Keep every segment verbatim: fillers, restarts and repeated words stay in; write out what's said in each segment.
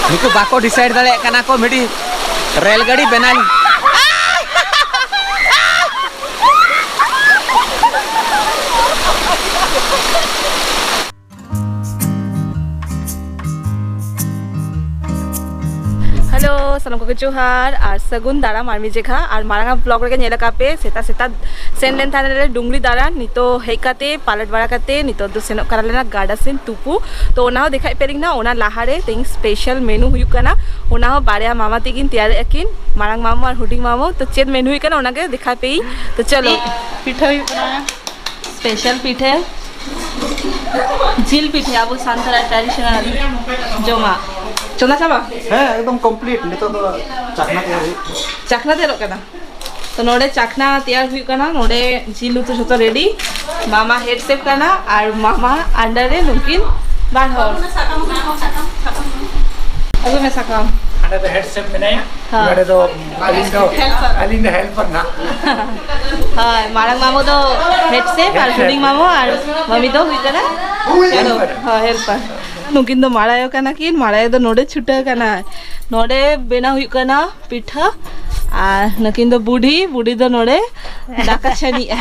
ᱱᱩᱠᱩ ᱵᱟᱠᱚ decide ᱫᱟᱲᱮᱭᱟᱜ ᱠᱟᱱᱟ ᱠᱚ ᱢᱤᱫᱴᱤᱡ ᱨᱮᱞ ᱜᱟᱹᱰᱤ ᱵᱮᱱᱟᱣ᱾ ᱦᱮᱞᱳ, ᱥᱟᱱᱟᱢ ᱠᱚᱜᱮ ᱡᱚᱦᱟᱨ ᱟᱨ ᱥᱟᱹᱜᱩᱱ ᱫᱟᱨᱟᱢ ᱟᱨ ᱢᱤᱫ ᱡᱮᱠᱷᱟ᱾ ᱟᱨ ᱢᱟᱲᱟᱝ ᱟᱜ vlog ᱨᱮᱜᱮ ᱧᱮᱞ ᱟᱠᱟᱫ ᱯᱮ, ᱥᱮᱛᱟᱜ ᱥᱮᱛᱟᱜ ᱥᱮᱱ ᱞᱮᱱ ᱛᱟᱦᱮᱱᱟᱞᱮ ᱰᱩᱝᱨᱤ ᱫᱟᱬᱟᱱ᱾ ᱱᱤᱛᱚᱜ ᱦᱮᱡ ᱠᱟᱛᱮ ᱯᱟᱞᱮᱴ ᱵᱟᱲᱟ ᱠᱟᱛᱮ ᱱᱤᱛᱚᱜ ᱫᱚ ᱥᱮᱱᱚᱜ ᱠᱟᱱᱟᱞᱮ ᱱᱟ ᱜᱟᱰᱟ ᱥᱮᱱ ᱛᱩᱯᱩ᱾ ᱛᱚ ᱚᱱᱟ ᱦᱚᱸ ᱫᱮᱠᱷᱟᱭ ᱯᱮ ᱞᱤᱧ ᱱᱟ᱾ ᱚᱱᱟ ᱞᱟᱦᱟᱨᱮ ᱛᱮᱦᱮᱧ special menu ᱦᱩᱭᱩᱜ ᱠᱟᱱᱟ, ᱚᱱᱟ ᱦᱚᱸ ᱵᱟᱨᱭᱟ ᱢᱟᱢᱟ ᱛᱟᱹᱠᱤᱱ ᱛᱮᱭᱟᱨᱮᱜᱼᱟ ᱠᱤᱱ, ᱢᱟᱨᱟᱝ ᱢᱟᱢᱟ ᱟᱨ ᱦᱩᱰᱤᱧ ᱢᱟᱢᱟ᱾ ᱛᱚ ᱪᱮᱫ menu ᱦᱩᱭᱩᱜ ᱠᱟᱱᱟ ᱚᱱᱟᱜᱮ ᱫᱮᱠᱷᱟᱭ ᱯᱮ ᱤᱧ᱾ ᱛᱚ ᱪᱚᱞᱚ᱾ ᱯᱤᱴᱷᱟᱹ ᱦᱩᱭᱩᱜ ᱠᱟᱱᱟ, special ᱯᱤᱴᱷᱟᱹ, ᱡᱤᱞ ᱯᱤᱴᱷᱟᱹ, ᱟᱵᱚ ᱥᱟᱱᱛᱟᱲᱟᱜ traditional ᱡᱚᱢᱟᱜ᱾ ᱪᱚᱸᱫᱟ ᱪᱟᱵᱟ? ᱦᱮᱸ, ᱮᱠᱫᱚᱢ complete᱾ ᱱᱤᱛᱚᱜ ᱫᱚ ᱪᱟᱠᱷᱱᱟ ᱛᱮᱭᱟᱨ ᱦᱩᱭᱩᱜ ᱠᱟᱱᱟ᱾ ᱪᱟᱠᱷᱱᱟ ᱛᱮᱭᱟᱨᱚᱜ ᱠᱟᱱᱟ᱾ ᱛᱚ ᱱᱚᱰᱮ ᱪᱟᱠᱷᱱᱟ ᱛᱮᱭᱟᱨ ᱦᱩᱭᱩᱜ ᱠᱟᱱᱟ, ᱱᱚᱰᱮ ᱡᱤᱞ ᱩᱛᱩ ᱡᱷᱚᱛᱚ ready᱾ ᱢᱟᱢᱟ head chef ᱠᱟᱱᱟ ᱟᱨ ᱢᱟᱢᱟ under ᱨᱮ ᱱᱩᱠᱤᱱ ᱵᱟᱨ ᱦᱚᱲ᱾ ᱟᱹᱜᱩᱭ ᱢᱮ ᱥᱟᱠᱟᱢ᱾ ᱦᱟᱸᱰᱮ ᱫᱚ head chef ᱢᱮᱱᱟᱭᱟ, ᱦᱮᱸ᱾ ᱱᱚᱰᱮ ᱫᱚ ᱟᱹᱞᱤᱧ ᱫᱚ, helper᱾ ᱟᱹᱞᱤᱧ ᱫᱚ helper ᱱᱟᱜ᱾ ᱦᱳᱭ, ᱢᱟᱨᱟᱝ ᱢᱟᱢᱚ ᱫᱚ head chef ᱟᱨ ᱦᱩᱰᱤᱧ ᱢᱟᱢᱚ ᱟᱨ ᱢᱟᱢᱤ ᱫᱚ ᱦᱩᱭᱩᱜ ᱠᱟᱱᱟ helper᱾ ᱦᱳᱭ, helper᱾ ᱱᱩᱠᱤᱱ ᱫᱚ ᱢᱟᱲᱟᱭᱚ ᱠᱟᱱᱟ ᱠᱤᱱ, ᱢᱟᱲᱟᱭᱚ ᱫᱚ ᱱᱚᱰᱮ ᱪᱷᱩᱴᱟᱹᱣ ᱠᱟᱱᱟ᱾ ᱱᱚᱰᱮ ᱵᱮᱱᱟᱣ ᱦᱩᱭᱩᱜ ᱠᱟᱱᱟ ᱯᱤᱴᱷᱟᱹ᱾ ᱟᱨ ᱱᱩᱠᱤᱱ ᱫᱚ ᱵᱩᱰᱷᱤ, ᱵᱩᱰᱷᱤ ᱫᱚ ᱱᱚᱰᱮ ᱫᱟᱠᱟ ᱪᱷᱟᱹᱱᱤᱜᱼᱟ᱾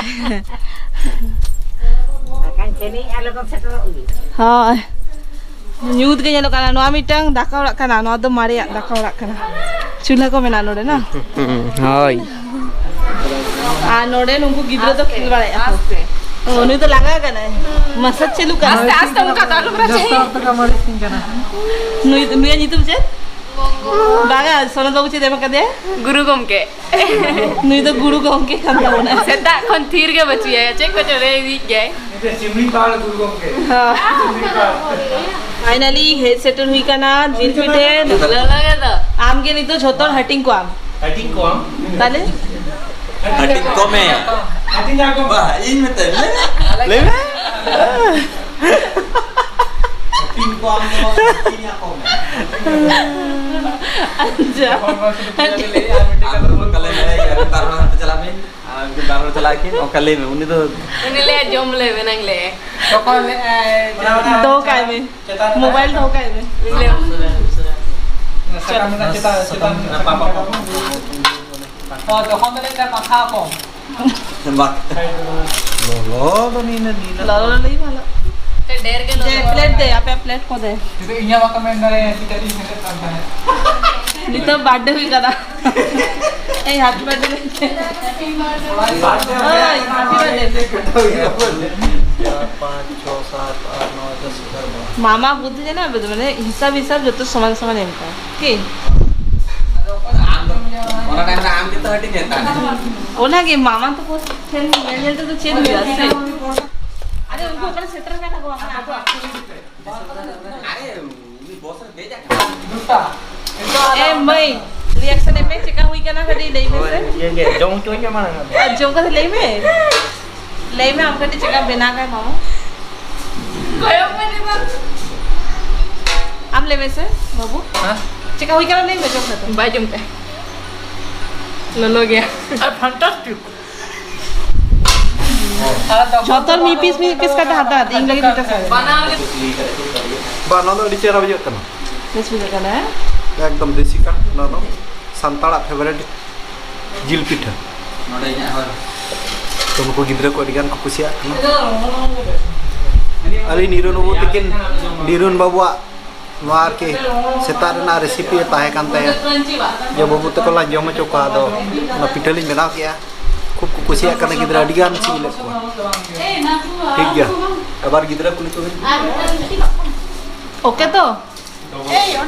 ᱫᱟᱠᱟᱧ ᱪᱷᱟᱹᱱᱤᱜᱼᱟ, ᱞᱚᱜᱚᱱ ᱥᱮᱴᱮᱨᱚᱜ ᱢᱮ᱾ ᱦᱳᱭ, ᱧᱩᱛ ᱜᱮ ᱧᱮᱞᱚᱜ ᱠᱟᱱᱟ᱾ ᱱᱚᱣᱟ ᱢᱤᱫᱴᱟᱝ ᱫᱟᱠᱟ ᱚᱲᱟᱜ ᱠᱟᱱᱟ, ᱱᱚᱣᱟ ᱫᱚ ᱢᱟᱨᱮᱭᱟᱜ ᱫᱟᱠᱟ ᱚᱲᱟᱜ ᱠᱟᱱᱟ᱾ ᱪᱩᱞᱦᱟᱹ ᱠᱚ ᱢᱮᱱᱟᱜᱼᱟ ᱱᱚᱰᱮ ᱱᱟ᱾ ᱦᱳᱭ᱾ ᱟᱨ ᱱᱚᱰᱮ ᱱᱩᱠᱩ ᱜᱤᱫᱽᱨᱟᱹ ᱫᱚ ᱠᱷᱮᱞ ᱵᱟᱲᱟᱭᱮᱫᱼᱟ ᱠᱚ᱾ ᱟᱥᱛᱮ᱾ ᱚ, ᱱᱩᱭ ᱫᱚ ᱞᱟᱸᱜᱟ ᱠᱟᱱᱟᱭ, massage ᱪᱟᱹᱞᱩᱜ ᱠᱟᱱᱟ᱾ ᱟᱥᱛᱮ, ᱟᱥᱛᱮ, ᱚᱱᱠᱟ ᱫᱚ ᱟᱞᱚᱢ ᱨᱟᱪᱟᱭᱟ᱾ ᱡᱚᱛᱚ ᱦᱚᱲ ᱛᱮᱠᱚ ᱢᱟᱹᱞᱤᱥᱤᱧ ᱠᱟᱱᱟ᱾ ᱱᱩᱭ, ᱱᱩᱭᱟᱜ ᱧᱩᱛᱩᱢ ᱪᱮᱫ? ᱵᱟᱝᱟ, ᱥᱚᱱᱚᱛ ᱵᱟᱹᱵᱩ ᱪᱮᱫ ᱮᱢ ᱟᱠᱟᱫᱮᱭᱟ? ᱜᱩᱨᱩ ᱜᱚᱢᱠᱮ᱾ ᱱᱩᱭ ᱫᱚ ᱜᱩᱨᱩ ᱜᱚᱢᱠᱮ ᱠᱟᱱ ᱛᱟᱵᱚᱱᱟᱭ᱾ ᱥᱮᱛᱟᱜ ᱠᱷᱚᱱ ᱛᱷᱤᱨ ᱜᱮ ᱵᱟᱹᱪᱩᱭᱟ, ᱪᱮᱫ ᱠᱚᱪᱚ ᱞᱟᱹᱭ ᱤᱫᱤᱭᱮᱫ ᱜᱮᱭᱟᱭ᱾ ᱱᱤᱛᱚᱜ ᱪᱤᱢᱲᱤ ᱯᱟᱦᱟᱲ ᱜᱩᱨᱩ ᱜᱚᱢᱠᱮ᱾ ᱦᱮᱸ᱾ ᱪᱤᱢᱲᱤ ᱯᱟᱦᱟᱲ᱾ Finally ᱦᱮᱡ ᱥᱮᱴᱮᱨ ᱦᱩᱭ ᱠᱟᱱᱟ ᱡᱤᱞ ᱯᱤᱴᱷᱟᱹ᱾ ᱞᱚᱞᱚ ᱜᱮ ᱫᱚ᱾ ᱟᱢ ᱜᱮ ᱱᱤᱛᱚᱜ ᱡᱷᱚᱛᱚ ᱦᱟᱹᱴᱤᱧ ᱠᱚᱣᱟᱢ᱾ ᱦᱟᱹᱴᱤᱧ ᱠᱚᱣᱟᱢ? ᱛᱟᱦᱞᱮ? ᱦᱟᱹᱴᱤᱧ ᱠᱚᱢᱮ᱾ ᱦᱟᱹᱴᱤᱧ ᱟᱠᱚ᱾ ᱵᱟ, ᱤᱧ ᱢᱮᱛᱟᱭ, ᱞᱟᱹᱭ ᱢᱮ᱾ ᱞᱟᱹᱭ ᱢᱮ᱾ ᱦᱟᱹᱴᱤᱧ ᱠᱚᱣᱟᱢ ᱫᱚ ᱵᱟᱝ, ᱦᱟᱹᱴᱤᱧ ᱟᱠᱚ ᱢᱮ᱾ ᱟᱪᱪᱷᱟ᱾ ᱟᱨ ᱚᱠᱟ ᱞᱮ ᱢᱮ, ᱵᱟᱨ ᱦᱚᱲ ᱦᱟᱱᱛᱮ ᱪᱟᱞᱟᱜ ᱢᱮ᱾ ᱟᱨ ᱩᱱᱠᱤᱱ ᱵᱟᱨ ᱦᱚᱲ ᱪᱟᱞᱟᱜ ᱟᱹᱠᱤᱱ, ᱚᱱᱠᱟ ᱞᱟᱹᱭ ᱢᱮ, ᱩᱱᱤ ᱫᱚ᱾ ᱩᱱᱤ ᱞᱟᱹᱭᱟ, "ᱡᱚᱢ ᱞᱮ ᱢᱮᱱᱟᱝ ᱞᱮ᱾" ᱫᱚᱦᱚ ᱠᱟᱭ ᱢᱮ, ᱢᱳᱵᱟᱭᱤᱞ ᱫᱚᱦᱚ ᱠᱟᱭ ᱢᱮ᱾ ᱞᱟᱹᱭᱟ, ᱥᱟᱠᱟᱢ ᱨᱮᱱᱟᱜ ᱪᱮᱛᱟᱱ, ᱪᱮᱛᱟᱱ ᱨᱟᱯᱟᱜ ᱠᱚ᱾ ᱦᱳᱭ, ᱛᱚᱠᱷᱚᱱ ᱫᱚ ᱞᱟᱹᱭ ᱠᱷᱟᱱ ᱢᱟᱠᱷᱟᱣ ᱠᱚ᱾ ᱵᱟᱝ᱾ ᱞᱚᱞᱚ ᱫᱚ ᱱᱤᱱᱟᱹ, ᱱᱤᱱᱟᱹ᱾ ᱞᱚᱞᱚ ᱞᱟᱹᱭ ᱵᱷᱟᱞᱚ᱾ ᱰᱷᱮᱨ ᱜᱮ ᱡᱮ ᱞᱚᱞᱚ᱾ ᱯᱞᱮᱴ ᱫᱮ, ᱟᱯᱮ ᱯᱞᱮᱴ ᱠᱚ ᱫᱮ᱾ ᱱᱤᱛᱚᱜ ᱤᱧᱟᱹᱜ ᱵᱟᱠᱚ ᱢᱮᱱ ᱫᱟᱲᱮᱭᱟᱜᱼᱟ, ᱪᱮᱫᱟᱜ ᱤᱧ ᱥᱮᱞᱮᱫ ᱠᱟᱱ ᱛᱟᱦᱮᱸᱫ᱾ ᱱᱤᱛᱚᱜ ᱵᱟᱨᱛᱷᱰᱮ ᱦᱩᱭ ᱠᱟᱱᱟ᱾ ᱮᱭ ᱦᱮᱯᱤ ᱵᱟᱨᱛᱷᱰᱮ ᱞᱟᱹᱭ ᱛᱮ᱾ ᱦᱳᱭ, ᱦᱮᱯᱤ ᱵᱟᱨᱛᱷᱰᱮ᱾ ᱪᱟᱨ, ᱯᱟᱸᱪ, ᱪᱷᱚ, ᱥᱟᱛ, ᱟᱴ, ᱱᱚᱭ, ᱫᱚᱥ, ᱮᱜᱟᱨᱚ, ᱵᱟᱨᱚ᱾ ᱢᱟᱢᱟ ᱵᱩᱫᱷᱤ ᱡᱟᱱᱟ ᱵᱮᱫ ᱢᱟᱱᱮ ᱦᱤᱥᱟᱵ ᱦᱤᱥᱟᱵ ᱡᱚᱛᱚ ᱥᱚᱢᱟᱱ ᱥᱚᱢᱟᱱ ᱮᱢ ᱠᱚᱣᱟ᱾ ᱠᱤ? ᱟᱢ ᱫᱚ, ᱚᱱᱟ ᱴᱟᱭᱤᱢ ᱨᱮ ᱟᱢ ᱜᱮᱛᱚ ᱦᱟᱹᱴᱤᱧ ᱮᱫ ᱛᱟᱦᱮᱸᱫ᱾ ᱚᱱᱟᱜᱮ ᱢᱟᱢᱟ ᱛᱟᱠᱚ ᱴᱷᱮᱱ ᱧᱮᱞ ᱧᱮᱞ ᱛᱮᱫᱚ ᱪᱮᱫ ᱦᱩᱭᱩᱜᱼᱟ ᱥᱮ? ᱟᱫᱚ ᱩᱱᱠᱩ ᱚᱠᱟᱨᱮ ᱥᱮᱴᱮᱨ ᱟᱠᱟᱱᱟ ᱠᱚ ᱵᱟᱠᱷᱟᱱ ᱟᱵᱚ ᱟᱹᱛᱩ ᱨᱮ ᱟᱨᱮ, ᱩᱱᱤ ᱵᱚᱥ ᱨᱮ ᱫᱮᱡ ᱟᱠᱟᱱᱟ᱾ ᱮ ᱢᱟᱹᱭ, ᱨᱤᱭᱟᱠᱥᱚᱱ ᱮᱢ ᱢᱮ, ᱪᱮᱠᱟ ᱦᱩᱭ ᱠᱟᱱᱟ ᱠᱟᱹᱴᱤᱡ ᱞᱟᱹᱭ ᱢᱮᱥᱮ᱾ ᱤᱭᱟᱹ ᱜᱮ, ᱡᱚᱢ ᱦᱚᱪᱚᱧ ᱢᱮ ᱢᱟᱲᱟᱝ ᱟᱢ᱾ ᱟᱨ ᱡᱚᱢ ᱠᱟᱛᱮ ᱞᱟᱹᱭ ᱢᱮ᱾ ᱞᱟᱹᱭ ᱢᱮ ᱟᱢ ᱠᱟᱹᱴᱤᱡ ᱪᱮᱠᱟ ᱵᱮᱱᱟᱣ ᱠᱟᱭ ᱢᱟᱢᱟ᱾ ᱠᱚᱭᱚᱜ ᱢᱮ ᱫᱤ ᱵᱟᱝ᱾ ᱟᱢ ᱞᱟᱹᱭ ᱢᱮᱥᱮ ᱵᱟᱹᱵᱩ᱾ ᱦᱮᱸ? ᱪᱮᱠᱟ ᱦᱩᱭ ᱠᱟᱱᱟ ᱞᱟᱹᱭ ᱢᱮ ᱡᱚᱢ ᱠᱟᱛᱮ᱾ ᱵᱟᱭ ᱡᱚᱢ ᱛᱮ᱾ ᱞᱚᱞᱚ ᱜᱮᱭᱟ᱾ ᱟᱨ ᱯᱷᱟᱱᱴᱟᱥᱴᱤᱠ᱾ ᱡᱚᱛᱚ ᱢᱤᱫ ᱯᱤᱥ ᱢᱤᱫ ᱯᱤᱥ ᱠᱟᱛᱮ ᱦᱟᱛᱟᱣ ᱫᱮ, ᱤᱧ ᱞᱟᱹᱜᱤᱫ ᱢᱤᱫᱴᱟᱝ ᱥᱟᱨᱮᱡ ᱢᱮ᱾ ᱵᱟᱝ, ᱱᱚᱣᱟ ᱫᱚ ᱟᱹᱰᱤ ᱪᱮᱦᱨᱟ ᱵᱩᱡᱷᱟᱹᱜ ᱠᱟᱱᱟ᱾ ᱵᱮᱥ ᱵᱩᱡᱷᱟᱹᱜ ᱠᱟᱱᱟ, ᱦᱮᱸ? ᱮᱠᱫᱚᱢ ᱫᱮᱥᱤ ᱠᱟᱴ, ᱱᱚᱣᱟ ᱫᱚ ᱥᱟᱱᱛᱟᱲᱟᱜ ᱯᱷᱮᱵᱟᱨᱤᱴ ᱡᱤᱞ ᱯᱤᱴᱷᱟᱹ᱾ ᱛᱚ, ᱱᱩᱠᱩ ᱜᱤᱫᱽᱨᱟᱹ ᱠᱚ ᱟᱹᱰᱤ ᱜᱟᱱ ᱠᱚ ᱠᱩᱥᱤᱭᱟᱜ ᱠᱟᱱᱟ᱾ ᱟᱹᱞᱤᱧ ᱱᱤᱨᱚᱱ ᱵᱟᱹᱵᱩ ᱛᱟᱹᱠᱤᱱ, ᱱᱤᱨᱚᱱ ᱵᱟᱹᱵᱩᱣᱟᱜ ᱱᱚᱣᱟ ᱟᱨᱠᱤ ᱥᱮᱛᱟᱜ ᱨᱮᱱᱟᱜ ᱨᱮᱥᱤᱯᱤ ᱛᱟᱦᱮᱸ ᱠᱟᱱ ᱛᱟᱭᱟ, ᱡᱮ ᱵᱟᱹᱵᱩ ᱛᱟᱠᱚ ᱞᱟᱝ ᱡᱚᱢ ᱦᱚᱪᱚ ᱠᱚᱣᱟ᱾ ᱟᱫᱚ ᱚᱱᱟ ᱯᱤᱴᱷᱟᱹ ᱞᱤᱧ ᱵᱮᱱᱟᱣ ᱠᱮᱜᱼᱟ, ᱠᱷᱩᱵ ᱠᱚ ᱠᱩᱥᱤᱭᱟᱜ ᱠᱟᱱᱟ ᱜᱤᱫᱽᱨᱟᱹ, ᱟᱹᱰᱤ ᱜᱟᱱ ᱥᱤᱵᱤᱞᱮᱫ ᱠᱚᱣᱟ᱾ ᱴᱷᱤᱠ ᱜᱮᱭᱟ, ᱟᱵᱟᱨ ᱜᱤᱫᱽᱨᱟᱹ ᱠᱩᱞᱤ ᱠᱚᱵᱮᱱ᱾ ᱳᱠᱮ ᱛᱚ?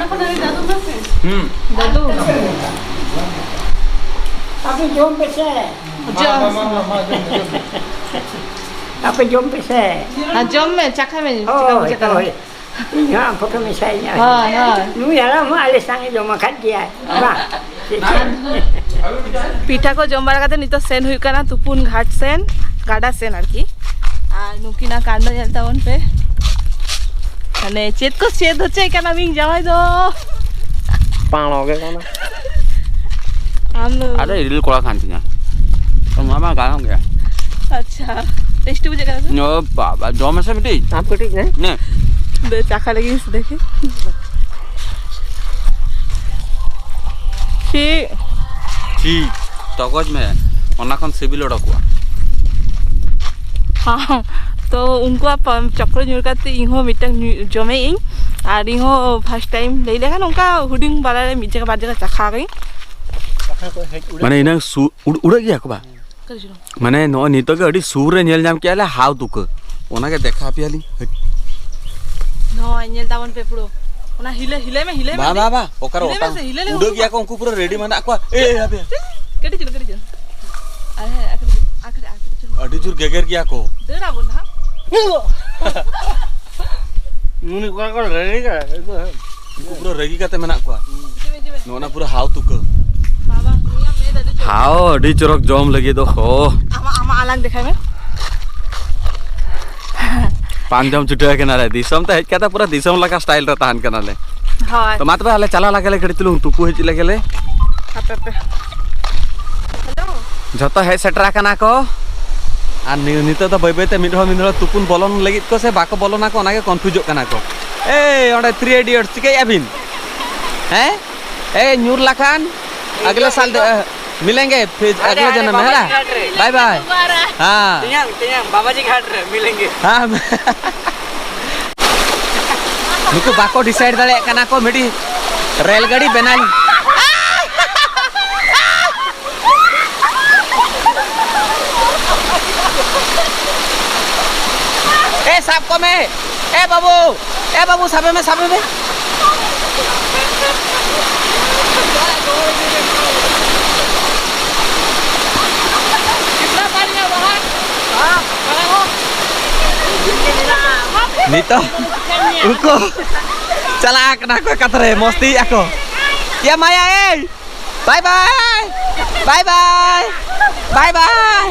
ᱦᱩᱸ᱾ ᱫᱟᱫᱩ᱾ ᱟᱯᱮ ᱡᱚᱢ ᱯᱮᱥᱮ᱾ ᱡᱚᱢ᱾ ᱟᱯᱮ ᱡᱚᱢ ᱯᱮᱥᱮ᱾ ᱟᱨ ᱡᱚᱢ ᱢᱮ, ᱪᱟᱠᱷᱟ ᱢᱮ, ᱪᱮᱠᱟ ᱦᱳᱭ, ᱵᱩᱡᱷᱟᱹᱜ ᱠᱟᱱᱟ? ᱦᱳᱭ᱾ ᱤᱧ ᱦᱚᱸ ᱟᱢ ᱯᱷᱳᱴᱳ ᱢᱮᱥᱟᱭᱤᱧᱟ᱾ ᱦᱳᱭ, ᱦᱳᱭ᱾ ᱱᱩᱭ ᱦᱟᱲᱟᱢ ᱦᱚᱸ ᱟᱞᱮ ᱥᱟᱝ ᱮ ᱡᱚᱢ ᱟᱠᱟᱫ ᱜᱮᱭᱟᱭ᱾ ᱵᱟᱝ᱾ ᱯᱤᱴᱷᱟ ᱠᱚ ᱡᱚᱢ ᱵᱟᱲᱟ ᱠᱟᱛᱮ ᱱᱤᱛᱚᱜ ᱥᱮᱱ ᱦᱩᱭᱩᱜ ᱠᱟᱱᱟ ᱛᱩᱯᱩᱱ ᱜᱷᱟᱴ ᱥᱮᱱ, ᱜᱟᱰᱟ ᱥᱮᱱ ᱟᱨᱠᱤ᱾ ᱟᱨ ᱱᱩᱠᱤᱱᱟᱜ ᱠᱟᱱᱰᱚ ᱧᱮᱞ ᱛᱟᱵᱚᱱ ᱯᱮ᱾ ᱢᱟᱱᱮ ᱪᱮᱫ ᱠᱚ ᱪᱮᱫ ᱦᱚᱪᱚᱭ ᱠᱟᱱᱟ ᱢᱤᱧ ᱡᱟᱶᱟᱭ ᱫᱚ᱾ ᱯᱟᱲᱚ ᱜᱮ ᱠᱟᱱᱟ᱾ ᱟᱢ ᱫᱚ ᱟᱫᱚ ᱤᱨᱤᱞ ᱠᱚᱲᱟ ᱠᱟᱱ ᱛᱤᱧᱟ᱾ ᱛᱚ ᱱᱚᱣᱟ ᱢᱟ ᱜᱟᱱᱚᱜ ᱜᱮᱭᱟ᱾ ᱟᱪᱪᱷᱟ, ᱴᱮᱥᱴᱤ ᱵᱩᱡᱷᱟᱹᱜ ᱠᱟᱱᱟ ᱥᱮ? ᱳ ᱵᱟᱵᱟ, ᱡᱚᱢ ᱢᱮᱥᱮ ᱢᱤᱫᱴᱤᱡ᱾ ᱟᱢ ᱠᱟᱹᱴᱤᱡ ᱱᱮ᱾ ᱱᱮ᱾ ᱫᱮ, ᱪᱟᱠᱷᱟ ᱞᱟᱹᱜᱤᱫ ᱥᱮ ᱫᱮᱠᱷᱮ᱾ ᱪᱮᱫ? ᱪᱤ, ᱛᱚᱜᱚᱡ ᱢᱮ, ᱚᱱᱟ ᱠᱷᱚᱱ ᱥᱤᱵᱤᱞ ᱚᱰᱚᱠᱚᱜᱼᱟ᱾ ᱦᱚᱸ, ᱛᱚ ᱩᱱᱠᱩᱣᱟᱜ ᱯᱟ-, ᱪᱚᱠᱞᱮᱴ ᱧᱩᱨ ᱠᱟᱛᱮ ᱤᱧ ᱦᱚᱸ ᱢᱤᱫᱴᱟᱝ ᱧᱩ-, ᱡᱚᱢᱮᱜ ᱟᱹᱧ᱾ ᱟᱨ ᱤᱧ ᱦᱚᱸ first time ᱞᱟᱹᱭ ᱞᱮᱠᱷᱟᱱ ᱚᱱᱠᱟ ᱦᱩᱰᱤᱧ ᱵᱟᱞᱟ ᱨᱮ ᱢᱤᱫ ᱡᱟᱭᱜᱟ ᱵᱟᱨ ᱡᱟᱭᱜᱟ ᱪᱟᱠᱷᱟ ᱟᱠᱟᱫᱟᱹᱧ᱾ ᱢᱟᱱᱮ ᱮᱱᱟᱝ ᱥᱩ-, ᱩᱲ-, ᱩᱲᱟᱹᱜ ᱜᱮᱭᱟ ᱠᱚ ᱵᱟ? ᱚᱠᱟᱨᱮ ᱪᱚ? ᱢᱟᱱᱮ ᱱᱚᱜᱼᱚᱭ ᱱᱤᱛᱚᱜ ᱜᱮ ᱟᱹᱰᱤ ᱥᱩᱨ ᱨᱮ ᱧᱮᱞ ᱧᱟᱢ ᱠᱮᱜᱼᱟ ᱞᱮ ᱦᱟᱣ ᱛᱩᱠᱟᱹ, ᱚᱱᱟᱜᱮ ᱫᱮᱠᱷᱟ ᱟᱯᱮᱭᱟᱞᱤᱧ᱾ ᱦᱟᱹᱴ᱾ ᱱᱚᱜᱼᱚᱭ ᱧᱮᱞ ᱛᱟᱵᱚᱱ ᱯᱮ ᱯᱩᱨᱟᱹ᱾ ᱚᱱᱟ ᱦᱤᱞᱟᱹ, ᱦᱤᱞᱟᱹᱭ ᱢᱮ, ᱦᱤᱞᱟᱹᱭ ᱢᱮ ᱵᱟ, ᱟᱹᱰᱤ᱾ ᱵᱟ, ᱵᱟ, ᱚᱠᱟᱨᱮ ᱦᱤᱞᱟᱹᱭ ᱚᱴᱟᱝ? ᱢᱮᱥᱮ, ᱦᱤᱞᱟᱹ ᱞᱮ ᱩᱰᱟᱹᱜ ᱜᱮᱭᱟ ᱠᱚ ᱩᱱᱠᱩ ᱯᱩᱨᱟᱹ ᱨᱮᱰᱤ ᱢᱮᱱᱟᱜ ᱠᱚᱣᱟ᱾ ᱮ, ᱮ, ᱦᱟᱯᱮ᱾ ᱠᱟᱹᱴᱤᱡ ᱪᱩᱞᱩᱝ, ᱠᱟᱹᱴᱤᱡ ᱪᱩᱞᱩᱝ᱾ ᱟᱨ ᱦᱮᱸ, ᱟᱨ ᱠᱟᱹᱴᱤᱡ ᱪᱩᱞᱩᱝ, ᱟᱨ ᱠᱟᱹᱴᱤᱡ, ᱟᱨ ᱠᱟᱹᱴᱤᱡ ᱪᱩᱞᱩᱝ᱾ ᱟᱹᱰᱤ ᱡᱳᱨ ᱜᱮᱜᱮᱨ ᱜᱮᱭᱟ ᱠᱚ᱾ ᱫᱟᱹᱲ ᱟᱵᱚᱱ ᱱᱟᱦᱟᱜ᱾ ᱩᱱᱤ ᱠᱚᱲᱟ ᱠᱚ ᱨᱮᱰᱤ ᱠᱟᱱᱟ, ᱩᱱᱠᱩ ᱦᱮᱸ᱾ ᱩᱱᱠᱩ ᱯᱩᱨᱟᱹ ᱨᱟᱹᱜᱤ ᱠᱟᱛᱮ ᱢᱮᱱᱟᱜ ᱠᱚᱣᱟ᱾ ᱦᱤᱡᱩᱜ ᱢᱮ, ᱦᱤᱡᱩᱜ ᱢᱮ᱾ ᱱᱚᱜᱼᱚ ᱱᱟ ᱯᱩᱨᱟᱹ ᱦᱟᱣ ᱛᱩᱠᱟᱹ᱾ ᱵᱟᱵᱟ, ᱩᱱᱤᱭᱟᱜ ᱢᱮᱫ ᱟᱹᱰᱤ ᱪᱚᱨᱚᱠ᱾ ᱦᱟᱣ ᱟᱹᱰᱤ ᱪᱚᱨᱚᱠ ᱡᱚᱢ ᱞᱟᱹᱜᱤᱫ ᱫᱚ ᱦᱚ᱾ ᱟᱢᱟᱜ, ᱟᱢᱟᱜ ᱟᱞᱟᱝ ᱫᱮᱠᱷᱟᱭ ᱢᱮ᱾ ᱯᱟᱱ ᱡᱚᱢ ᱪᱷᱩᱴᱟᱹᱣ ᱠᱟᱱᱟᱞᱮ᱾ ᱫᱤᱥᱚᱢ ᱛᱮ ᱦᱮᱡ ᱠᱟᱛᱮ ᱯᱩᱨᱟᱹ ᱫᱤᱥᱚᱢ ᱞᱮᱠᱟ style ᱨᱮ ᱛᱟᱦᱮᱱ ᱠᱟᱱᱟᱞᱮ᱾ ᱦᱳᱭ᱾ ᱛᱚ ᱢᱟ ᱛᱚᱵᱮ ᱟᱞᱮ ᱪᱟᱞᱟᱣ ᱞᱟᱜᱮ ᱞᱮ, ᱠᱟᱹᱴᱤᱡ ᱪᱩᱞᱩᱝ ᱛᱩᱯᱩ ᱦᱮᱡ ᱞᱮᱜᱮ ᱞᱮ᱾ ᱦᱟᱯᱮ, ᱦᱟᱯᱮ᱾ ᱦᱮᱞᱳ᱾ ᱡᱷᱚᱛᱚ ᱦᱮᱡ ᱥᱮᱴᱮᱨ ᱟᱠᱟᱱᱟ ᱠᱚ᱾ ᱟᱨ ᱱᱤ-, ᱱᱤᱛᱚᱜ ᱫᱚ ᱵᱟᱹᱭ ᱵᱟᱹᱭ ᱛᱮ ᱢᱤᱫ ᱦᱚᱲ ᱢᱤᱫ ᱦᱚᱲ ᱛᱩᱯᱩᱱ ᱵᱚᱞᱚᱱ ᱞᱟᱹᱜᱤᱫ ᱠᱚ ᱥᱮ ᱵᱟᱠᱚ ᱵᱚᱞᱚᱱᱟ ᱠᱚ, ᱚᱱᱟᱜᱮ ᱠᱚᱱᱯᱷᱤᱭᱩᱡᱚᱜ ᱠᱟᱱᱟ ᱠᱚ᱾ ᱮᱭ, ᱚᱸᱰᱮ Three Idiots ᱪᱤᱠᱟᱹᱭᱮᱫᱼᱟ ᱵᱤᱱ? ᱦᱮᱸ? ᱮᱭ, ᱧᱩᱨ ᱞᱟᱠᱷᱟᱱ, ᱟᱜᱽᱞᱮ ᱥᱟᱞ ᱫᱮ-, ᱢᱤᱞᱮᱝᱜᱮ, ᱯᱷᱤᱨ ᱟᱜᱽᱞᱮ ᱡᱚᱱᱚᱢ ᱢᱮ, ᱦᱮᱸ? ᱵᱟᱭ ᱵᱟᱭ᱾ ᱦᱮᱸ᱾ ᱛᱮᱭᱟᱝ, ᱛᱮᱭᱟᱝ, ᱵᱟᱵᱟᱡᱤ ᱜᱷᱟᱴ ᱨᱮ ᱢᱤᱞᱮᱝᱜᱮ᱾ ᱦᱮᱸ᱾ ᱱᱩᱠᱩ ᱵᱟᱠᱚ decide ᱫᱟᱲᱮᱭᱟᱜ ᱠᱟᱱᱟ ᱠᱚ, ᱢᱤᱫᱴᱤᱡ ᱨᱮᱞ ᱜᱟᱹᱰᱤ ᱵᱮᱱᱟᱣ᱾ ᱮ, ᱥᱟᱵ ᱠᱚᱢᱮ᱾ ᱮ ᱵᱟᱹᱵᱩ, ᱮ ᱵᱟᱹᱵᱩ, ᱥᱟᱵᱮ ᱢᱮ, ᱥᱟᱵᱮ ᱢᱮ᱾ ᱱᱤᱛᱚᱜ ᱩᱱᱠᱩ ᱪᱟᱞᱟᱜ ᱠᱟᱱᱟ ᱠᱚ ᱚᱠᱟᱛᱮ ᱨᱮ, ᱢᱚᱥᱛᱤᱭᱮᱫᱼᱟ ᱠᱚ᱾ ᱭᱟ ᱢᱟᱭᱟ, ᱮᱭ! ᱵᱟᱭ ᱵᱟᱭ! ᱵᱟᱭ ᱵᱟᱭ! ᱵᱟᱭ ᱵᱟᱭ!